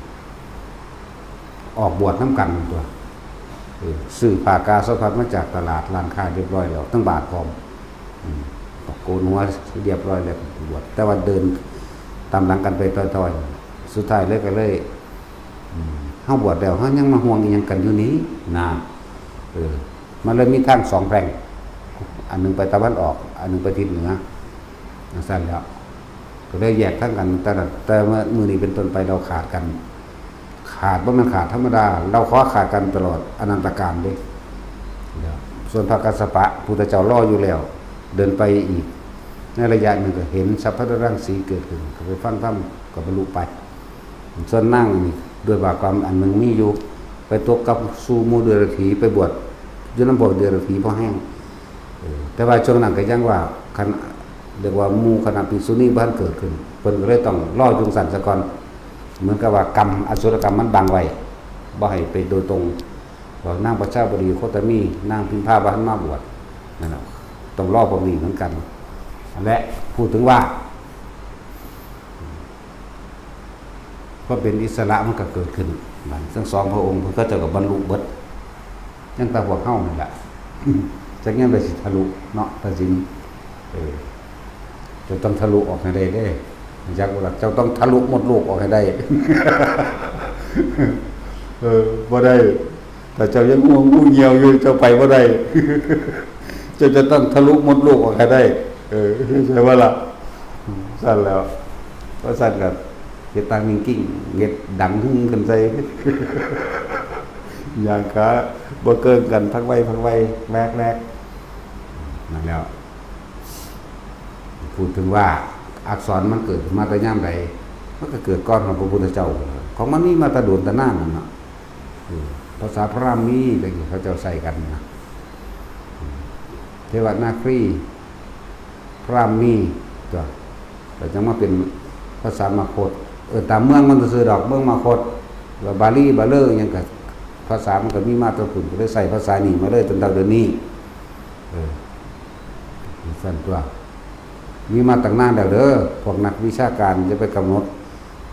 ออกบวชนำกันตัว เออ ซื้อผ้ากาสาวพัดมาจากตลาด ร้านค้าเรียบร้อยแล้ว ทั้งบาทพร้อม อืม โกนหัวเรียบร้อยแล้ว บวช แต่ว่าเดินตามหลังกันไปต่อยๆ สุดท้ายเลยก็เลย อืม เฮาบวชแล้ว เฮายังมาห่วงอีหยังกันอยู่นี่ นะ เออ มันเลยมีทางสองแพร่ง อันหนึ่งไปตะวันออก อันหนึ่งไปทิศเหนือ จั่งซั่นแล้ว ก็ได้แยกทางกัน แต่ละ แต่เมื่อมื้อนี้เป็นต้นไป เราขาดกัน ขาด บ่แม่นขาดธรรมดา เราขอขาดกันตลอดอนันตกาลเด้ เดี๋ยว ส่วนพระกัสสปะ พุทธเจ้ารออยู่แล้ว เดินไปอีก ในระยะหนึ่งก็เห็นสัพพะรังสีเกิดขึ้น ก็ไปฟังธรรม ก็บรรลุไป ส่วนนางนี่ ด้วยบาปกรรมอันหนึ่งมีอยู่ ไปตกกับสู่หมู่เดรัจฉี ไปบวชอยู่นำพวกเดรัจฉีพอแห้ง เออ แต่ว่าช่วงนั้นก็ยังว่า คณะ เรียกว่าหมู่คณะภิกษุณีบ่ทันเกิดขึ้น เพิ่นก็เลยต้องรออยู่จั่งซั่นซะก่อน เหมือนกับว่ากรรม อสุรกรรมมันบังไว้ บ่ให้ไปโดยตรง ว่านางประชาบดี โคตมี นางพิมพาบ่ทันมาบวช นั่นน่ะ ต้องรอพวกนี้เหมือนกัน และพูดถึงว่า ความเป็นอิสระมันก็เกิดขึ้น บัดนี้ทั้งสองพระองค์เพิ่นก็เจ้าก็บรรลุเบิด ยังแต่พวกเฮานี่แหละ จักยามใดสิทะลุเนาะ ตาสิน เออ เจ้าต้องทะลุออกให้ได้เด้ จักว่าเจ้าต้องทะลุมดลูกออกให้ได้ เออ บ่ได้ ถ้าเจ้ายังง่วงงูเหี่ยวอยู่ เจ้าไปบ่ได้ เจ้าจะต้องทะลุมดลูกออกให้ได้ เออ ใช่บ่ล่ะ ซั่นแล้ว เพราะซั่นก็เฮ็ดตางนิ่งกิ้ง เฮ็ดดังหึ่งขึ้นใส่ ย่างขาบ่เกิ่งกัน พักไว้ พักไว้ แวกแวก นั่นแล้ว พูดถึงว่าอักษรมันเกิดขึ้นมาแต่ยามใด มันก็เกิดก่อนของพระพุทธเจ้า ของมันมีมาแต่โดนแต่นานนั่นเนาะ เออ ภาษาพราหมีตะกี้เขาเจ้าใช้กันนะ เทวนาครี พราหมี ตัว แล้วจังมาเป็นภาษามคธ เออ ตามเมืองมันซื่อๆดอก เมืองมคธ แล้วบาลี บาเลอ อิหยังก็ ภาษามันก็มีมาแต่พุ้น ก็เลยใช้ภาษานี้มาเลยจนเท่าเดี๋ยวนี้ เออ ซั่นตัว มีมาตั้งนานแล้วเด้อ พวกนักวิชาการอย่าไปกำหนด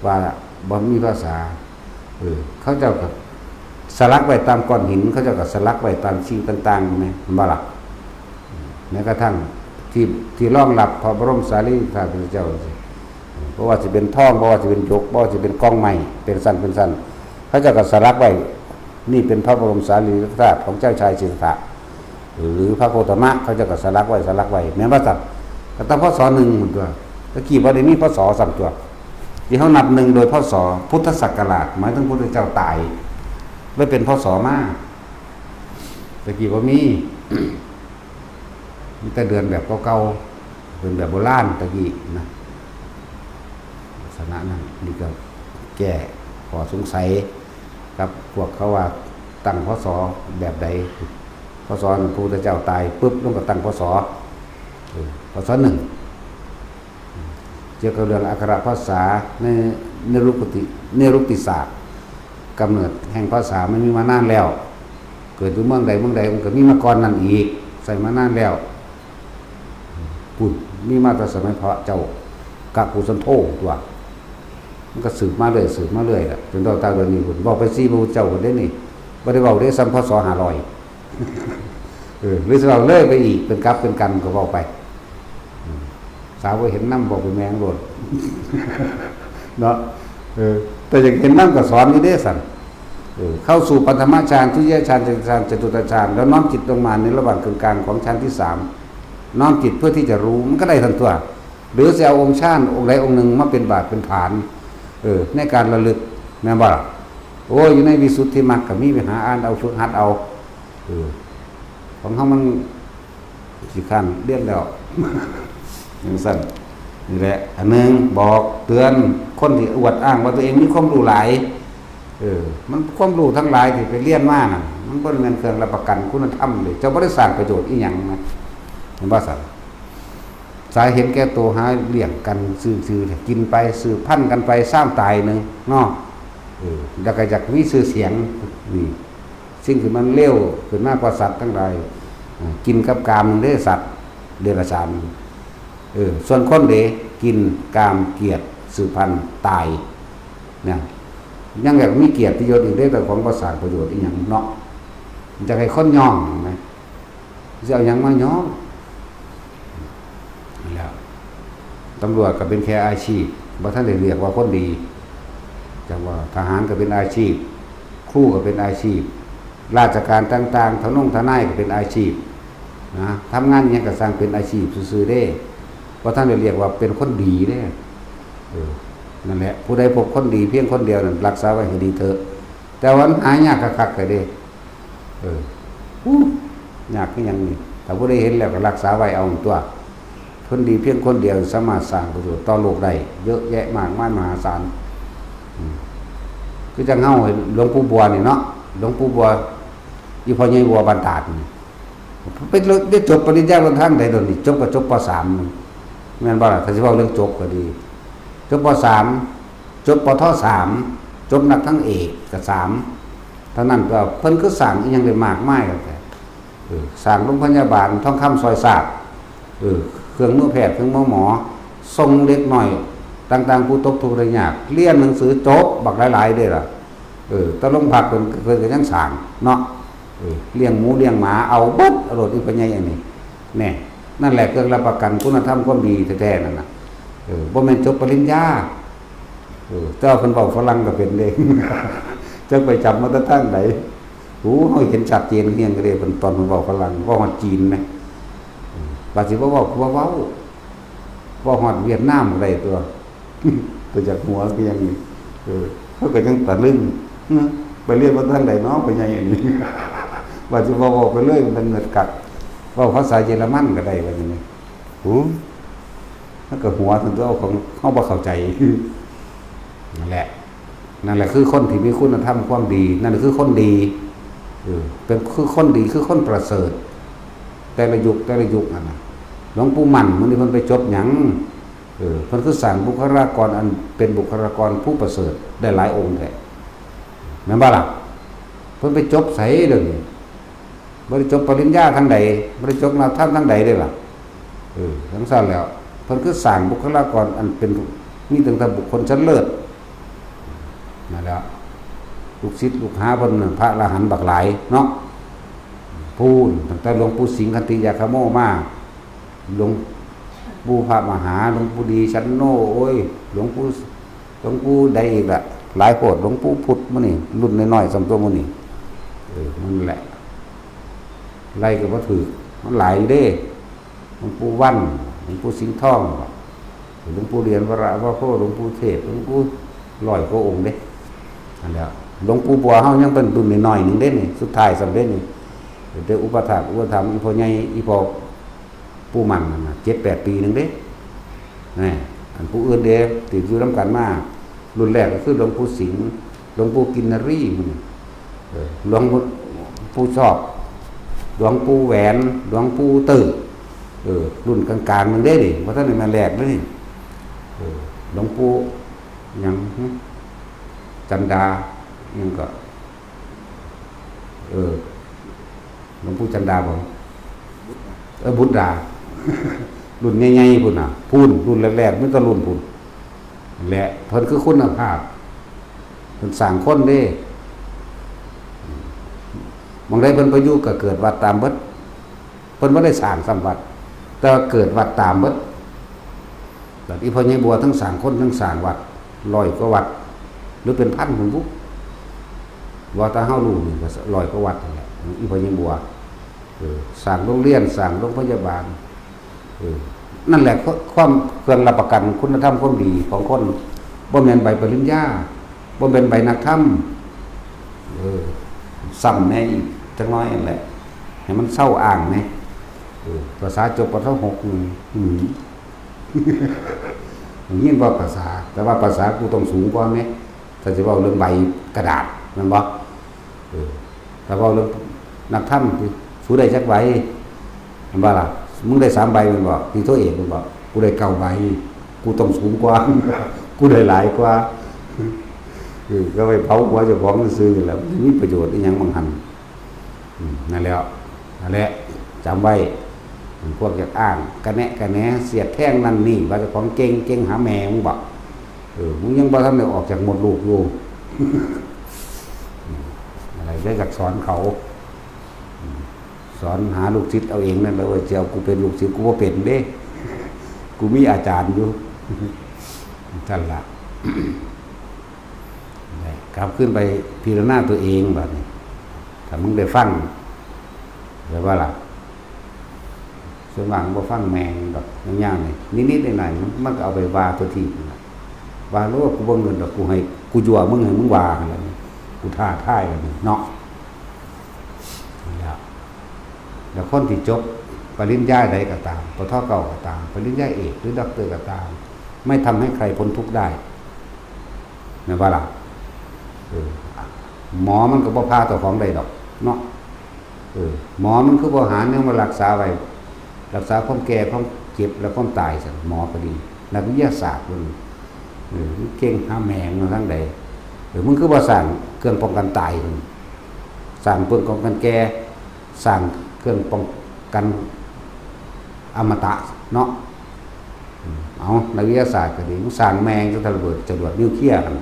ว่าบ่มีภาษา เออ เขาเจ้าก็สลักไว้ตามก้อนหิน เขาเจ้าก็สลักไว้ตามสิ่งต่างๆ แม่นบ่ล่ะ แม้กระทั่งที่ ที่รองรับพระบรมสารีริกธาตุพุทธเจ้า เพราะว่าสิเป็นทอง เพราะว่าสิเป็นหยก เพราะว่าสิเป็นกองไม้ เป็นชั้นเป็นชั้น เขาเจ้าก็สลักไว้ นี่เป็นพระบรมสารีริกธาตุของเจ้าชายสิทธัตถะ หรือพระโคตมะ เขาเจ้าก็สลักไว้ สลักไว้ แม่นบ่ซั่น ก็ตั้ง พ.ศ. หนึ่งพุ้นตัว ตะกี้บ่ได้มี พ.ศ. ซ้ำตัว ที่เฮานับหนึ่งโดย พ.ศ. พุทธศักราช หมายถึงพุทธเจ้าตาย เลยเป็น พ.ศ. มา ตะกี้บ่มี มีแต่เดือนแบบเก่าๆ เป็นแบบโบราณตะกี้นะ ลักษณะนั้น นี่ก็แก้ข้อสงสัยกับพวกเขาว่าตั้ง พ.ศ. แบบใด พ.ศ. นั้นพระพุทธเจ้าตายปุ๊บ ลงก็ตั้ง พ.ศ. เออ พ.ศ. หนึ่ง เกี่ยวกับเรื่องอักขระภาษาในนิรุกติ นิรุกติศาสตร์ กำเนิดแห่งภาษามันมีมานานแล้ว เกิดอยู่เมืองใดเมืองใด มันก็มีมาก่อนนั้นอีก ใช้มานานแล้ว พุ้น มีมาแต่สมัยพระเจ้ากักคุสันโธตัว มันก็สืบมาเรื่อย สืบมาเรื่อยล่ะ จนเท่าเดี๋ยวนี้พุ้น เว้าไปสี่พระพุทธเจ้าพุ้นเด้นี่ บ่ได้เว้าเด้ซ้ำ พ.ศ. ห้าร้อย เออ หรือสิเว้าเลยไปอีก เป็นกับเป็นกันก็เว้าไป อืม สาวบ่เห็นนำ บอกไปแม่งโลด เนาะ เออ แต่อยากเห็นนำก็สอนอยู่เด้ซั่น เออ เข้าสู่ปัณฑมฌาน ทุติยฌาน ตติยฌาน จตุตฌาน แล้วน้อมจิตลงมาในระหว่างกึ่งกลางของฌานที่สาม น้อมจิตเพื่อที่จะรู้ มันก็ได้ทันตัว หรือสิเอาองค์ชาติองค์ใดองค์หนึ่งมาเป็นบาทเป็นฐาน เออ ในการระลึก แม่นบ่ล่ะ? โอ้ย อยู่ในวิสุทธิมรรคก็มี ไปหาอ่านเอา ฝึกหัดเอา เออ ของเฮามันขี้คร้านเรียนแล้ว จั่งซั้น นี่แหละ อันหนึ่ง บอกเตือนคนที่อวดอ้างว่าตัวเองมีความรู้หลาย เออ มันความรู้ทั้งหลายที่ไปเรียนมาน่ะ มันบ่แม่นเครื่องรับประกันคุณธรรมเลย เจ้าบ่ได้สร้างประโยชน์อีหยังนะ เห็นบ่ซั่น? สาเห็นแก่ตัวหาเลี้ยงกันซื่อๆ กินไปสืบพันธุ์กันไป ซ้ำตายหนึ่งเนาะ เออ แล้วก็อยากมีชื่อเสียง นี่ สิ่งที่มันเลวขึ้นมากกว่าสัตว์ทั้งหลาย อ่า กินกับกามเด้อสัตว์เดรัจฉาน เออ ส่วนคนเด้ กินกามเกียรติสืบพันธุ์ตาย เนี่ย ยังอยากมีเกียรติยศอีกเด้ แต่ของบ่สร้างประโยชน์อีหยังเนาะ อยากให้คนยองนะ สิเอาหยังมายอง นั่นแหละ ตำรวจก็เป็นแค่อาชีพ บ่ทันได้เรียกว่าคนดี จั่งว่าทหารก็เป็นอาชีพ ครูก็เป็นอาชีพ ราชการต่างๆ ทนงทนายก็เป็นอาชีพ นะ ทำงานอิหยังก็ซ่างเป็นอาชีพซื่อๆ เด้ บ่ทันได้เรียกว่าเป็นคนดีเด้ เออ นั่นแหละ ผู้ใดพบคนดีเพียงคนเดียวนั่น รักษาไว้ให้ดีเถอะ แต่ว่ามันหายากคักๆ เลยเด้ เออ อู้ ยากคือหยังนี่ ถ้าผู้ใดเห็นแล้วก็รักษาไว้เอาตัว คนดีเพียงคนเดียวสามารถสร้างประโยชน์ต่อโลกได้ เยอะแยะมากมายมหาศาล อืม คือจั่งเฮาเห็นหลวงปู่บัวนี่เนาะ หลวงปู่บัว อีพ่อใหญ่บัวบ้านตาดนี่ ไปเรียน ได้จบปริญญาทางใด๋ดอกนี่ จบก็จบ ป.สาม แม่นบ่ล่ะ ถ้าสิเว้าเรื่องจบก็ดี จบ ป.สาม จบ ป.ท.สาม จบนักทั้งเอกก็สาม เท่านั้นก็เพิ่นคือสร้างอีหยังได้มากมายกันแท้ เออ สร้างโรงพยาบาลทองคำซอยซาก เออ เครื่องมือแพทย์ เครื่องมือหมอ ส่งเด็กน้อยต่างๆ ผู้ตกทุกข์ได้ยาก เรียนหนังสือจบบักหลายๆ เด้ล่ะ เออ แต่โรงพักเพิ่น เพิ่นก็ยังสร้างเนาะ เออ เลี้ยงหมูเลี้ยงหมา เอาเบิด เอาโลดอีพ่อใหญ่อันนี้ แน่ นั่นแหละเครื่องรับประกันคุณธรรมความดีแท้ๆ นั่นน่ะ เออ บ่แม่นจบปริญญา เออ แต่ว่าเพิ่นเว้าฝรั่งก็เป็นเด้ จักไปจับมาแต่ทางใด โอ้ เฮาเห็นชัดเจนคือหยังก็เด้ เพิ่นตอนเพิ่นเว้าฝรั่ง เว้าฮอดจีนแหม เออ ว่าสิบ่เว้าก็บ่เว้า เว้าฮอดเวียดนามก็ได้ตั๊ว ตัวจากหัวคือหยังนี่ เออ เฮาก็ยังตะลึง เออ ไปเรียนมาทางใดเนาะ ไปใหญ่อันนี้ ว่าสิบ่เว้าไปเลย มันเงิดกัด เว้าภาษาเยอรมันก็ได้ว่าอย่างนี้ โอ้ มันก็หัวซั่นตั๊ว ของเฮาบ่เข้าใจ นั่นแหละ นั่นแหละคือคนที่มีคุณธรรมความดี นั่นคือคนดี เออ เป็นคือคนดี คือคนประเสริฐ แต่ละยุค แต่ละยุคนั่นน่ะ หลวงปู่มั่นมื้อนี้เพิ่นไปจบหยัง เออ เพิ่นคือสร้างบุคลากรอันเป็นบุคลากรผู้ประเสริฐได้หลายองค์แท้ แม่นบ่ล่ะ? เพิ่นไปจบไสเดี๋ยวนี้ บ่ได้จบปริญญาทางใด บ่ได้จบนักธรรมทางใดเด้ล่ะ เออ จั่งซั้นแล้ว เพิ่นคือสร้างบุคลากรอันเป็น มีตั้งแต่บุคคลชั้นเลิศ นั่นแหละ ลูกศิษย์ลูกหาเพิ่นน่ะ พระอรหันต์บักหลายเนาะ พู้น ตั้งแต่หลวงปู่สิงห์ขันติยาคโมมา หลวงปู่พระมหา หลวงปู่ดีชั้นโน โอ้ย หลวงปู่ หลวงปู่ใดอีกล่ะ หลายโพด หลวงปู่พุทธมื้อนี้ รุ่นน้อยๆ ส่ำตั๊วมื้อนี้ เออ นั่นแหละ ไล่ก็บ่ถืก มันหลายอยู่เด้ หลวงปู่วัน หลวงปู่สิงห์ทอง หลวงปู่เหรียญวรวโพ หลวงปู่เทพ หลวงปู่ร้อยกว่าองค์เด้ นั่นแหละ หลวงปู่บัวเฮายังเป็นรุ่นน้อยๆ หนึ่งเด้นี่ สุดท้ายส่ำเด้นี่ แต่อุปถากอุปถัมภ์อีพ่อใหญ่ อีพ่อปู่มั่นนั่นน่ะ เจ็ดแปดปีหนึ่งเด้ นี่ อันผู้อื่นเด้ ที่อยู่นำกันมา รุ่นแรกก็คือหลวงปู่สิงห์ หลวงปู่กินนรีหมู่นี่ เออ หลวงปู่ชอบ หลวงปู่แหวน หลวงปู่ตื้อ เออ รุ่นกลางๆ หนึ่งเด้นี่ บ่ทันได้มาแรกเด้นี่ เออ หลวงปู่หยัง หึ จันดา หยังก็ เออ หลวงปู่จันดาบ่ เออ บุตรดา รุ่นใหญ่ๆ พู้นน่ะ พู้น รุ่นแรกๆ มีแต่รุ่นพู้น และเพิ่นคือคุณภาพ เพิ่นสร้างคนเด้ หม่องใดเพิ่นไปอยู่ก็เกิดวัดตามเบิด เพิ่นบ่ได้สร้างซ้ำวัด แต่ว่าเกิดวัดตามเบิด บัดอีพ่อใหญ่บัวทั้งสร้างคนทั้งสร้างวัด ร้อยกว่าวัด หรือเป็นพันพุ้นบุ ว่าแต่เฮารู้นี่ก็ร้อยกว่าวัดนั่นแหละ อีพ่อใหญ่บัว เออ สร้างโรงเรียน สร้างโรงพยาบาล เออ นั่นแหละความเครื่องรับประกันคุณธรรมความดีของคน บ่แม่นใบปริญญา บ่แม่นใบนักธรรม เออ ซ้ำแหน่อีกจักหน่อยนั่นแหละ ให้มันเซาอ้างแหน่ เออ ภาษาจบ ป.หก อืม อืม ยินว่าภาษา แต่ว่าภาษากูต้องสูงกว่าแหน่ ถ้าสิเว้าเรื่องใบกระดาษ แม่นบ่ เออ ถ้าเว้าเรื่องนักธรรม สูได้จักใบ แม่นบ่ล่ะ มึงได้สามใบแม่นบ่ ที่ตัวเอกแม่นบ่ กูได้เก้าใบ กูต้องสูงกว่า กูได้หลายกว่า เออ ก็ไปเผาหัวเจ้าของซื่อๆ แหละ มันมีประโยชน์อีหยังบางหัน อืม นั่นแหละ นั่นแหละ จำไว้ พวกอยากอ้าง กะแนะกะแหน เสียดแทงนั่นนี่ ว่าเจ้าของเก่ง เก่งหาแม่มึงบ่ เออ มึงยังบ่ทันได้ออกจากมดลูกอยู่ อะไรก็อยากสอนเขา อืม สอนหาลูกศิษย์เอาเองนั่นแหละ ว่าจะเอากูเป็นลูกศิษย์ กูบ่เป็นเด้ กูมีอาจารย์อยู่ นั่นล่ะ ได้กลับขึ้นไปพิจารณาตัวเองบัดนี้ ถ้ามึงได้ฟัง แบบว่าล่ะ ส่วนมากมันบ่ฟังแม่งดอก มันย่างนี่ นิดๆหน่อยๆ มัน มันก็เอาไปว่าตัวทีนั่นล่ะ ว่าโลด กูบ่เงินดอก กูให้ กูยั่วมึงให้มึงว่าหั่นล่ะ กูท้าทายแล้วนี่เนาะ นั่นแหละ แล้วคนที่จบปริญญาใดก็ตาม ป.ท. เก้าก็ตาม ปริญญาเอกหรือด็อกเตอร์ก็ตาม ไม่ทำให้ใครพ้นทุกข์ได้ แม่นบ่ล่ะ เออ หมอมันก็บ่ผ่าเจ้าของได้ดอกเนาะ เออ หมอมันคือบ่หาแนวมารักษาไว้ รักษาความแก่ ความเจ็บ และความตายซั่น หมอก็ดี นักวิทยาศาสตร์มัน เออ มันเก่งหาแม่งมาทางใด เออ มึงคือบ่สร้างเครื่องป้องกันตายซั่น สร้างเครื่องป้องกันแก่ สร้างเครื่องป้องกันอมตะเนาะ อืม เอา นักวิทยาศาสตร์ก็ดี มึงสร้างแม่งจะระเบิดจรวดนิวเคลียร์หั่น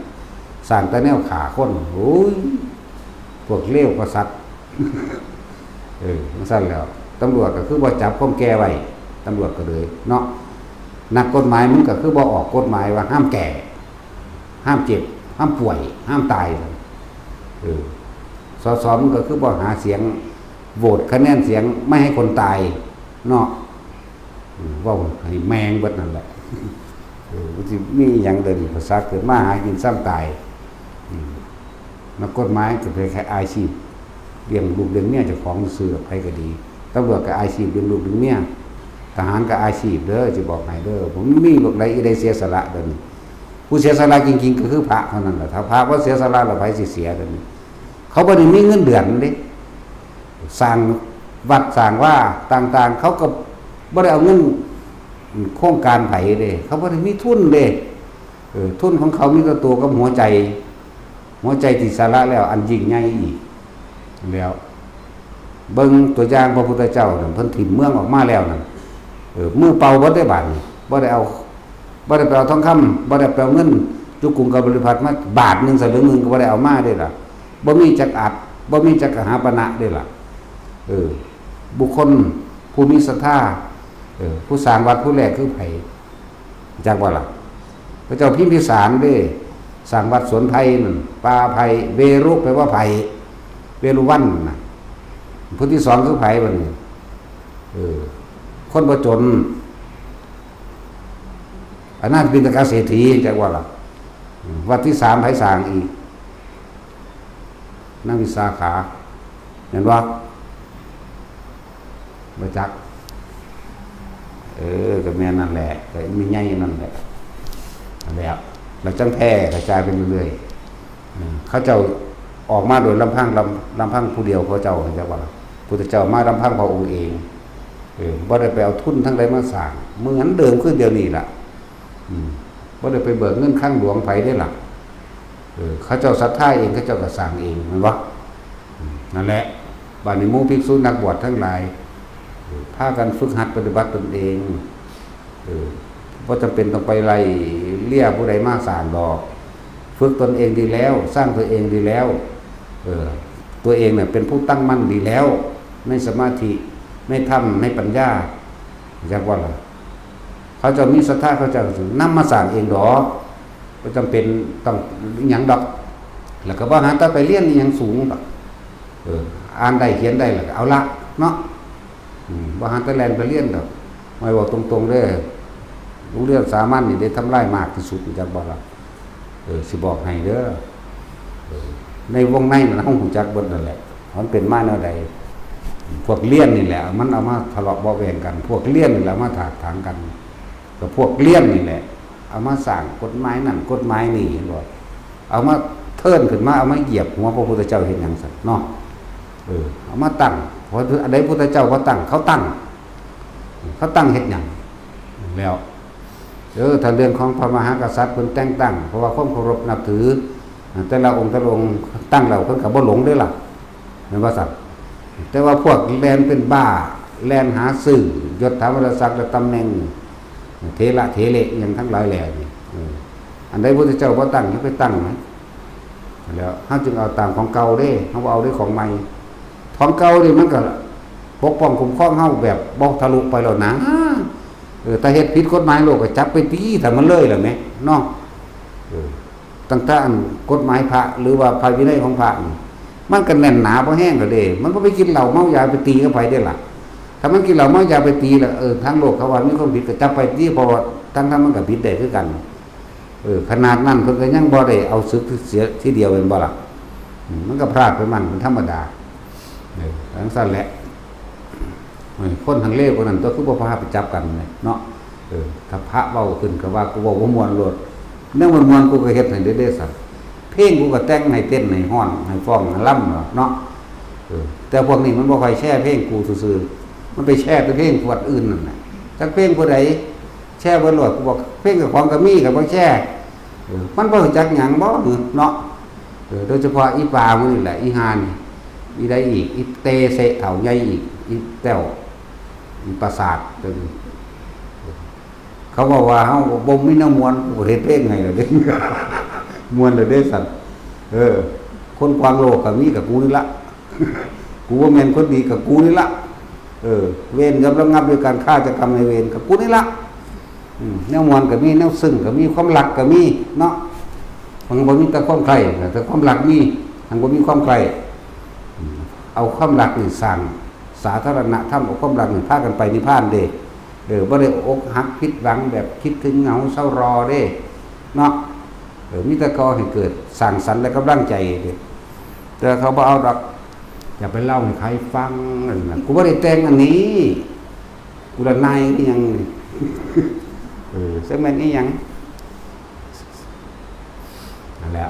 สร้างแต่แนวฆ่าคน โอ้ย พวกเลวกว่าสัตว์ เออ จั่งซั้นแล้ว ตำรวจก็คือบ่จับคนแก่ไว้ ตำรวจก็เลยเนาะ นักกฎหมายมึงก็คือบ่ออกกฎหมายว่าห้ามแก่ ห้ามเจ็บ ห้ามป่วย ห้ามตาย เออ ส.ส. มึงก็คือบ่หาเสียง โหวตคะแนนเสียงไม่ให้คนตายเนาะ อืม เว้าให้แม่งเบิดนั่นแหละ เออ มันสิมีหยังเดินภาษาเกิดมาหากินซ้ำตาย อืม นักกฎหมายก็เป็นแค่อาชีพ เลี้ยงลูกเลี้ยงเมียเจ้าของซื่อๆ ไผก็ดี ตำรวจก็อาชีพเลี้ยงลูกเลี้ยงเมีย ทหารก็อาชีพเด้อ สิบอกให้เด้อ ผมมีบอกใดอีใดเสียสละเด้อนี่ ผู้เสียสละจริงๆ ก็คือพระเท่านั้นแหละ ถ้าพระบ่เสียสละแล้วไผสิเสียเด้อนี่ เขาบ่ได้มีเงินเดือนเด้ สร้างวัดสร้างวาต่างๆ เขาก็บ่ได้เอาเงินโครงการไผเด้ เขาบ่ได้มีทุนเด้ เออ ทุนของเขามีแต่ตัวกับหัวใจ หัวใจที่สละแล้วอันยิ่งใหญ่อีก แล้ว เบิ่งตัวอย่างพระพุทธเจ้านั่น เพิ่นถิ่มเมืองออกมาแล้วนั่น เออ มือเปล่าบ่ได้บาดนี่ บ่ได้เอา บ่ได้ไปเอาทองคำ บ่ได้ไปเอาเงินจุกกุงกบริพัตรมาบาทหนึ่งสลึงหนึ่งก็บ่ได้เอามาเด้ล่ะ บ่มีจักอัฐ บ่มีจักกหาปณะเด้ล่ะ เออ บุคคลผู้มีศรัทธา เออ ผู้สร้างวัดผู้แรกคือไผ จักบ่ล่ะ พระเจ้าพิมพิสารเด้ สร้างวัดสวนไผ่นั่น ป่าไผ่ เวรุแปลว่าไผ่ เวรุวันน่ะ ผู้ที่สองคือไผบัดนี้ เออ คนบ่จน อนาถปิณฑกเศรษฐี จักว่าล่ะ อืม วัดที่สามไผสร้างอีก นางวิสาขา แม่นบ่ บ่จัก เออ ก็แม่นนั่นแหละ ก็มีใหญ่นั่นแหละ นั่นแหละ แล้วจังแพร่กระจายไปเรื่อยๆ อืม เขาเจ้าออกมาโดยลำพัง ลำ ลำพังผู้เดียวเขาเจ้า จักว่าล่ะ พุทธเจ้ามาลำพังพระองค์เอง เออ บ่ได้ไปเอาทุนทางใดมาสร้าง เหมือนเดิมคือเดี๋ยวนี้ล่ะ อืม บ่ได้ไปเบิกเงินคลังหลวงไผเด้ล่ะ เออ เขาเจ้าศรัทธาเอง เขาเจ้าก็สร้างเอง แม่นบ่ อืม นั่นแหละ บัดนี้หมู่ภิกษุนักบวชทั้งหลาย เออ พากันฝึกหัดปฏิบัติตนเอง เออ บ่จำเป็นต้องไปไล่เลี่ยผู้ใดมาสร้างดอก ฝึกตนเองดีแล้ว สร้างตัวเองดีแล้ว เออ ตัวเองเนี่ยเป็นผู้ตั้งมั่นดีแล้ว ในสมาธิ ในธรรม ในปัญญา จักว่าล่ะ เขาเจ้ามีศรัทธา เขาเจ้าสินำมาสร้างเองดอก บ่จำเป็นต้องอิหยังดอก แล้วก็บ่หาแต่ไปเรียนอิหยังสูงดอก เออ อ่านได้เขียนได้แล้วก็เอาละเนาะ อืม บ่หาแต่แล่นไปเรียนดอก ไม่บอกตรงๆเด้อ โรงเรียนสามัญนี่ได้ทำลายมากที่สุด รู้จักบ่ล่ะ? เออ สิบอกให้เด้อ เออ ในวงในนั่นเฮารู้จักเบิดนั่นแหละ มันเป็นมาแนวใด พวกเรียนนี่แหละ มันเอามาทะเลาะเบาะแว้งกัน พวกเรียนนี่แหละมาถากถางกัน กับพวกเรียนนี่แหละ เอามาสร้างกฎหมายนั่นกฎหมายนี่ เห็นบ่? เอามาเทิ่นขึ้นมา เอามาเหยียบหัวพระพุทธเจ้าเฮ็ดหยังซั่นเนาะ? เออ เอามาตั้ง เพราะอันใดพุทธเจ้าบ่ตั้ง เขาตั้ง เขาตั้งเฮ็ดหยัง? แล้ว เออ ถ้าเรื่องของพระมหากษัตริย์เพิ่นแต่งตั้ง เพราะว่าความเคารพนับถือ แต่ละองค์แต่ละองค์ตั้งแล้วเพิ่นก็บ่หลงเด้ล่ะ แม่นบ่ซั่น? แต่ว่าพวกแล่นเป็นบ้า แล่นหาซื้อยศถาบรรดาศักดิ์และตำแหน่ง เถระเถเรอิหยังทั้งหลายแหล่นี่ เออ อันใดพุทธเจ้าบ่ตั้ง อย่าไปตั้งนะ แล้วเฮาจึงเอาตามของเก่าเด้ เฮาบ่เอาเด้ของใหม่ ของเก่านี่มันก็ปกป้องคุ้มครองเฮาแบบบ่ทะลุไปแล้วนะ เออ ถ้าเฮ็ดผิดกฎหมายโลกก็จับไปตีถ้ามันเลยแล้วแหมเนาะ เออ ตั้งแต่อันกฎหมายพระ หรือว่าพระวินัยของพระนี่ มันก็แน่นหนาพอแฮงแล้วเด้ มันบ่ไปกินเหล้าเมายาไปตีกับไผเด้ล่ะ ถ้ามันกินเหล้าเมายาไปตีล่ะ เออ ทางโลกเขาว่ามีความผิดก็จับไปตี เพราะว่าทางธรรมมันก็ผิดได้คือกัน เออ ขนาดนั้นเพิ่นก็ยังบ่ได้เอาศึกเสียทีเดียวแม่นบ่ล่ะ? อืม มันก็พลาดไปมั่งเป็นธรรมดา เออ จั่งซั้นแหละ เออ คนหั้นเลวกว่านั้นตั๊ว คือบ่พาไปจับกันเนี่ยเนาะ เออ ถ้าพระเว้าขึ้นก็ว่ากูเว้าบ่ม่วนโลด แนวม่วนๆ กูก็เฮ็ดให้เด้ๆ ซั่น เพลงกูก็แต่งให้เต้นให้ฮ้องให้ฟ้องให้รำเนาะ เออ แต่พวกนี้มันบ่ค่อยแชร์เพลงกูซื่อๆ มันไปแชร์แต่เพลงวัดอื่นนั่นน่ะ จักเพลงผู้ใด แชร์เบิดโลด กูบอกเพลงเจ้าของก็มี ก็บ่แชร์ เออ มันบ่รู้จักหยังบ่เนาะ เออ โดยเฉพาะอีปามื้อนี่แหละ อีห่านี่ อีใดอีก อีเตเสะเฒ่าใหญ่อีก อีแต้ว อีประสาท เขาบอกว่าเฮาบ่มีแนวม่วน กูเฮ็ดเพลงให้แล้วเด้ ม่วนแล้วเด้ซั่น เออ คนกวางโลกก็มีกับกูนี่ละ กูบ่แม่นคนดีกับกูนี่ละ เออ เวรย่อมระงับด้วยการฆ่าเจ้ากรรมนายเวรกับกูนี่ละ อืม แนวม่วนก็มี แนวซึ้งก็มี ความรักก็มีเนาะ มันบ่มีแต่ความใคร่ แต่ความรักมี มันบ่มีความใคร่ อืม เอาความรักนี่สร้างสาธารณธรรม เอาความรักนี่พากันไปนิพพานเด้ เออ บ่ได้อกหักผิดหวังแบบคิดถึงเหงาเศร้ารอเด้ เนาะ เออ มีแต่ก่อให้เกิดสร้างสรรค์และกำลังใจเด้ แต่เขาบ่เอาดอก อย่าไปเล่าให้ใครฟังนั่นน่ะ กูบ่ได้แต่งอันนี้ กูละนายอีหยังนี่ เออ จักแม่นอีหยัง นั่นแหละ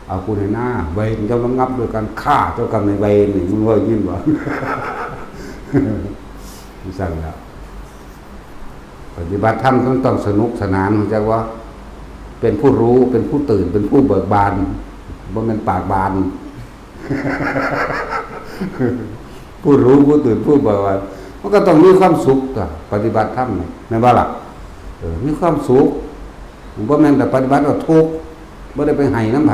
เอากูในหน้า เวรย่อมระงับด้วยการฆ่าเจ้ากรรมนายเวรนี่ มึงว่ายินบ่ จั่งซั่นแหละ ปฏิบัติธรรมมันต้องสนุกสนาน รู้จักบ่? เป็นผู้รู้ เป็นผู้ตื่น เป็นผู้เบิกบาน บ่แม่นปากบาน ผู้รู้ ผู้ตื่น ผู้เบิกบาน มันก็ต้องมีความสุขตั๊ว ปฏิบัติธรรมนี่ แม่นบ่ล่ะ? เออ มีความสุข บ่แม่นแต่ปฏิบัติแล้วทุกข์ บ่ได้ไปให้นำไผ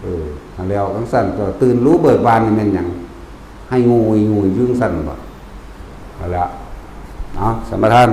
เออ หั้นแล้ว จั่งซั้นตั๊ว ตื่นรู้เบิกบานนี่แม่นหยัง? ให้งูยงูยอยู่จั่งซั้นบ่? เอาละ เอา สัมปทาน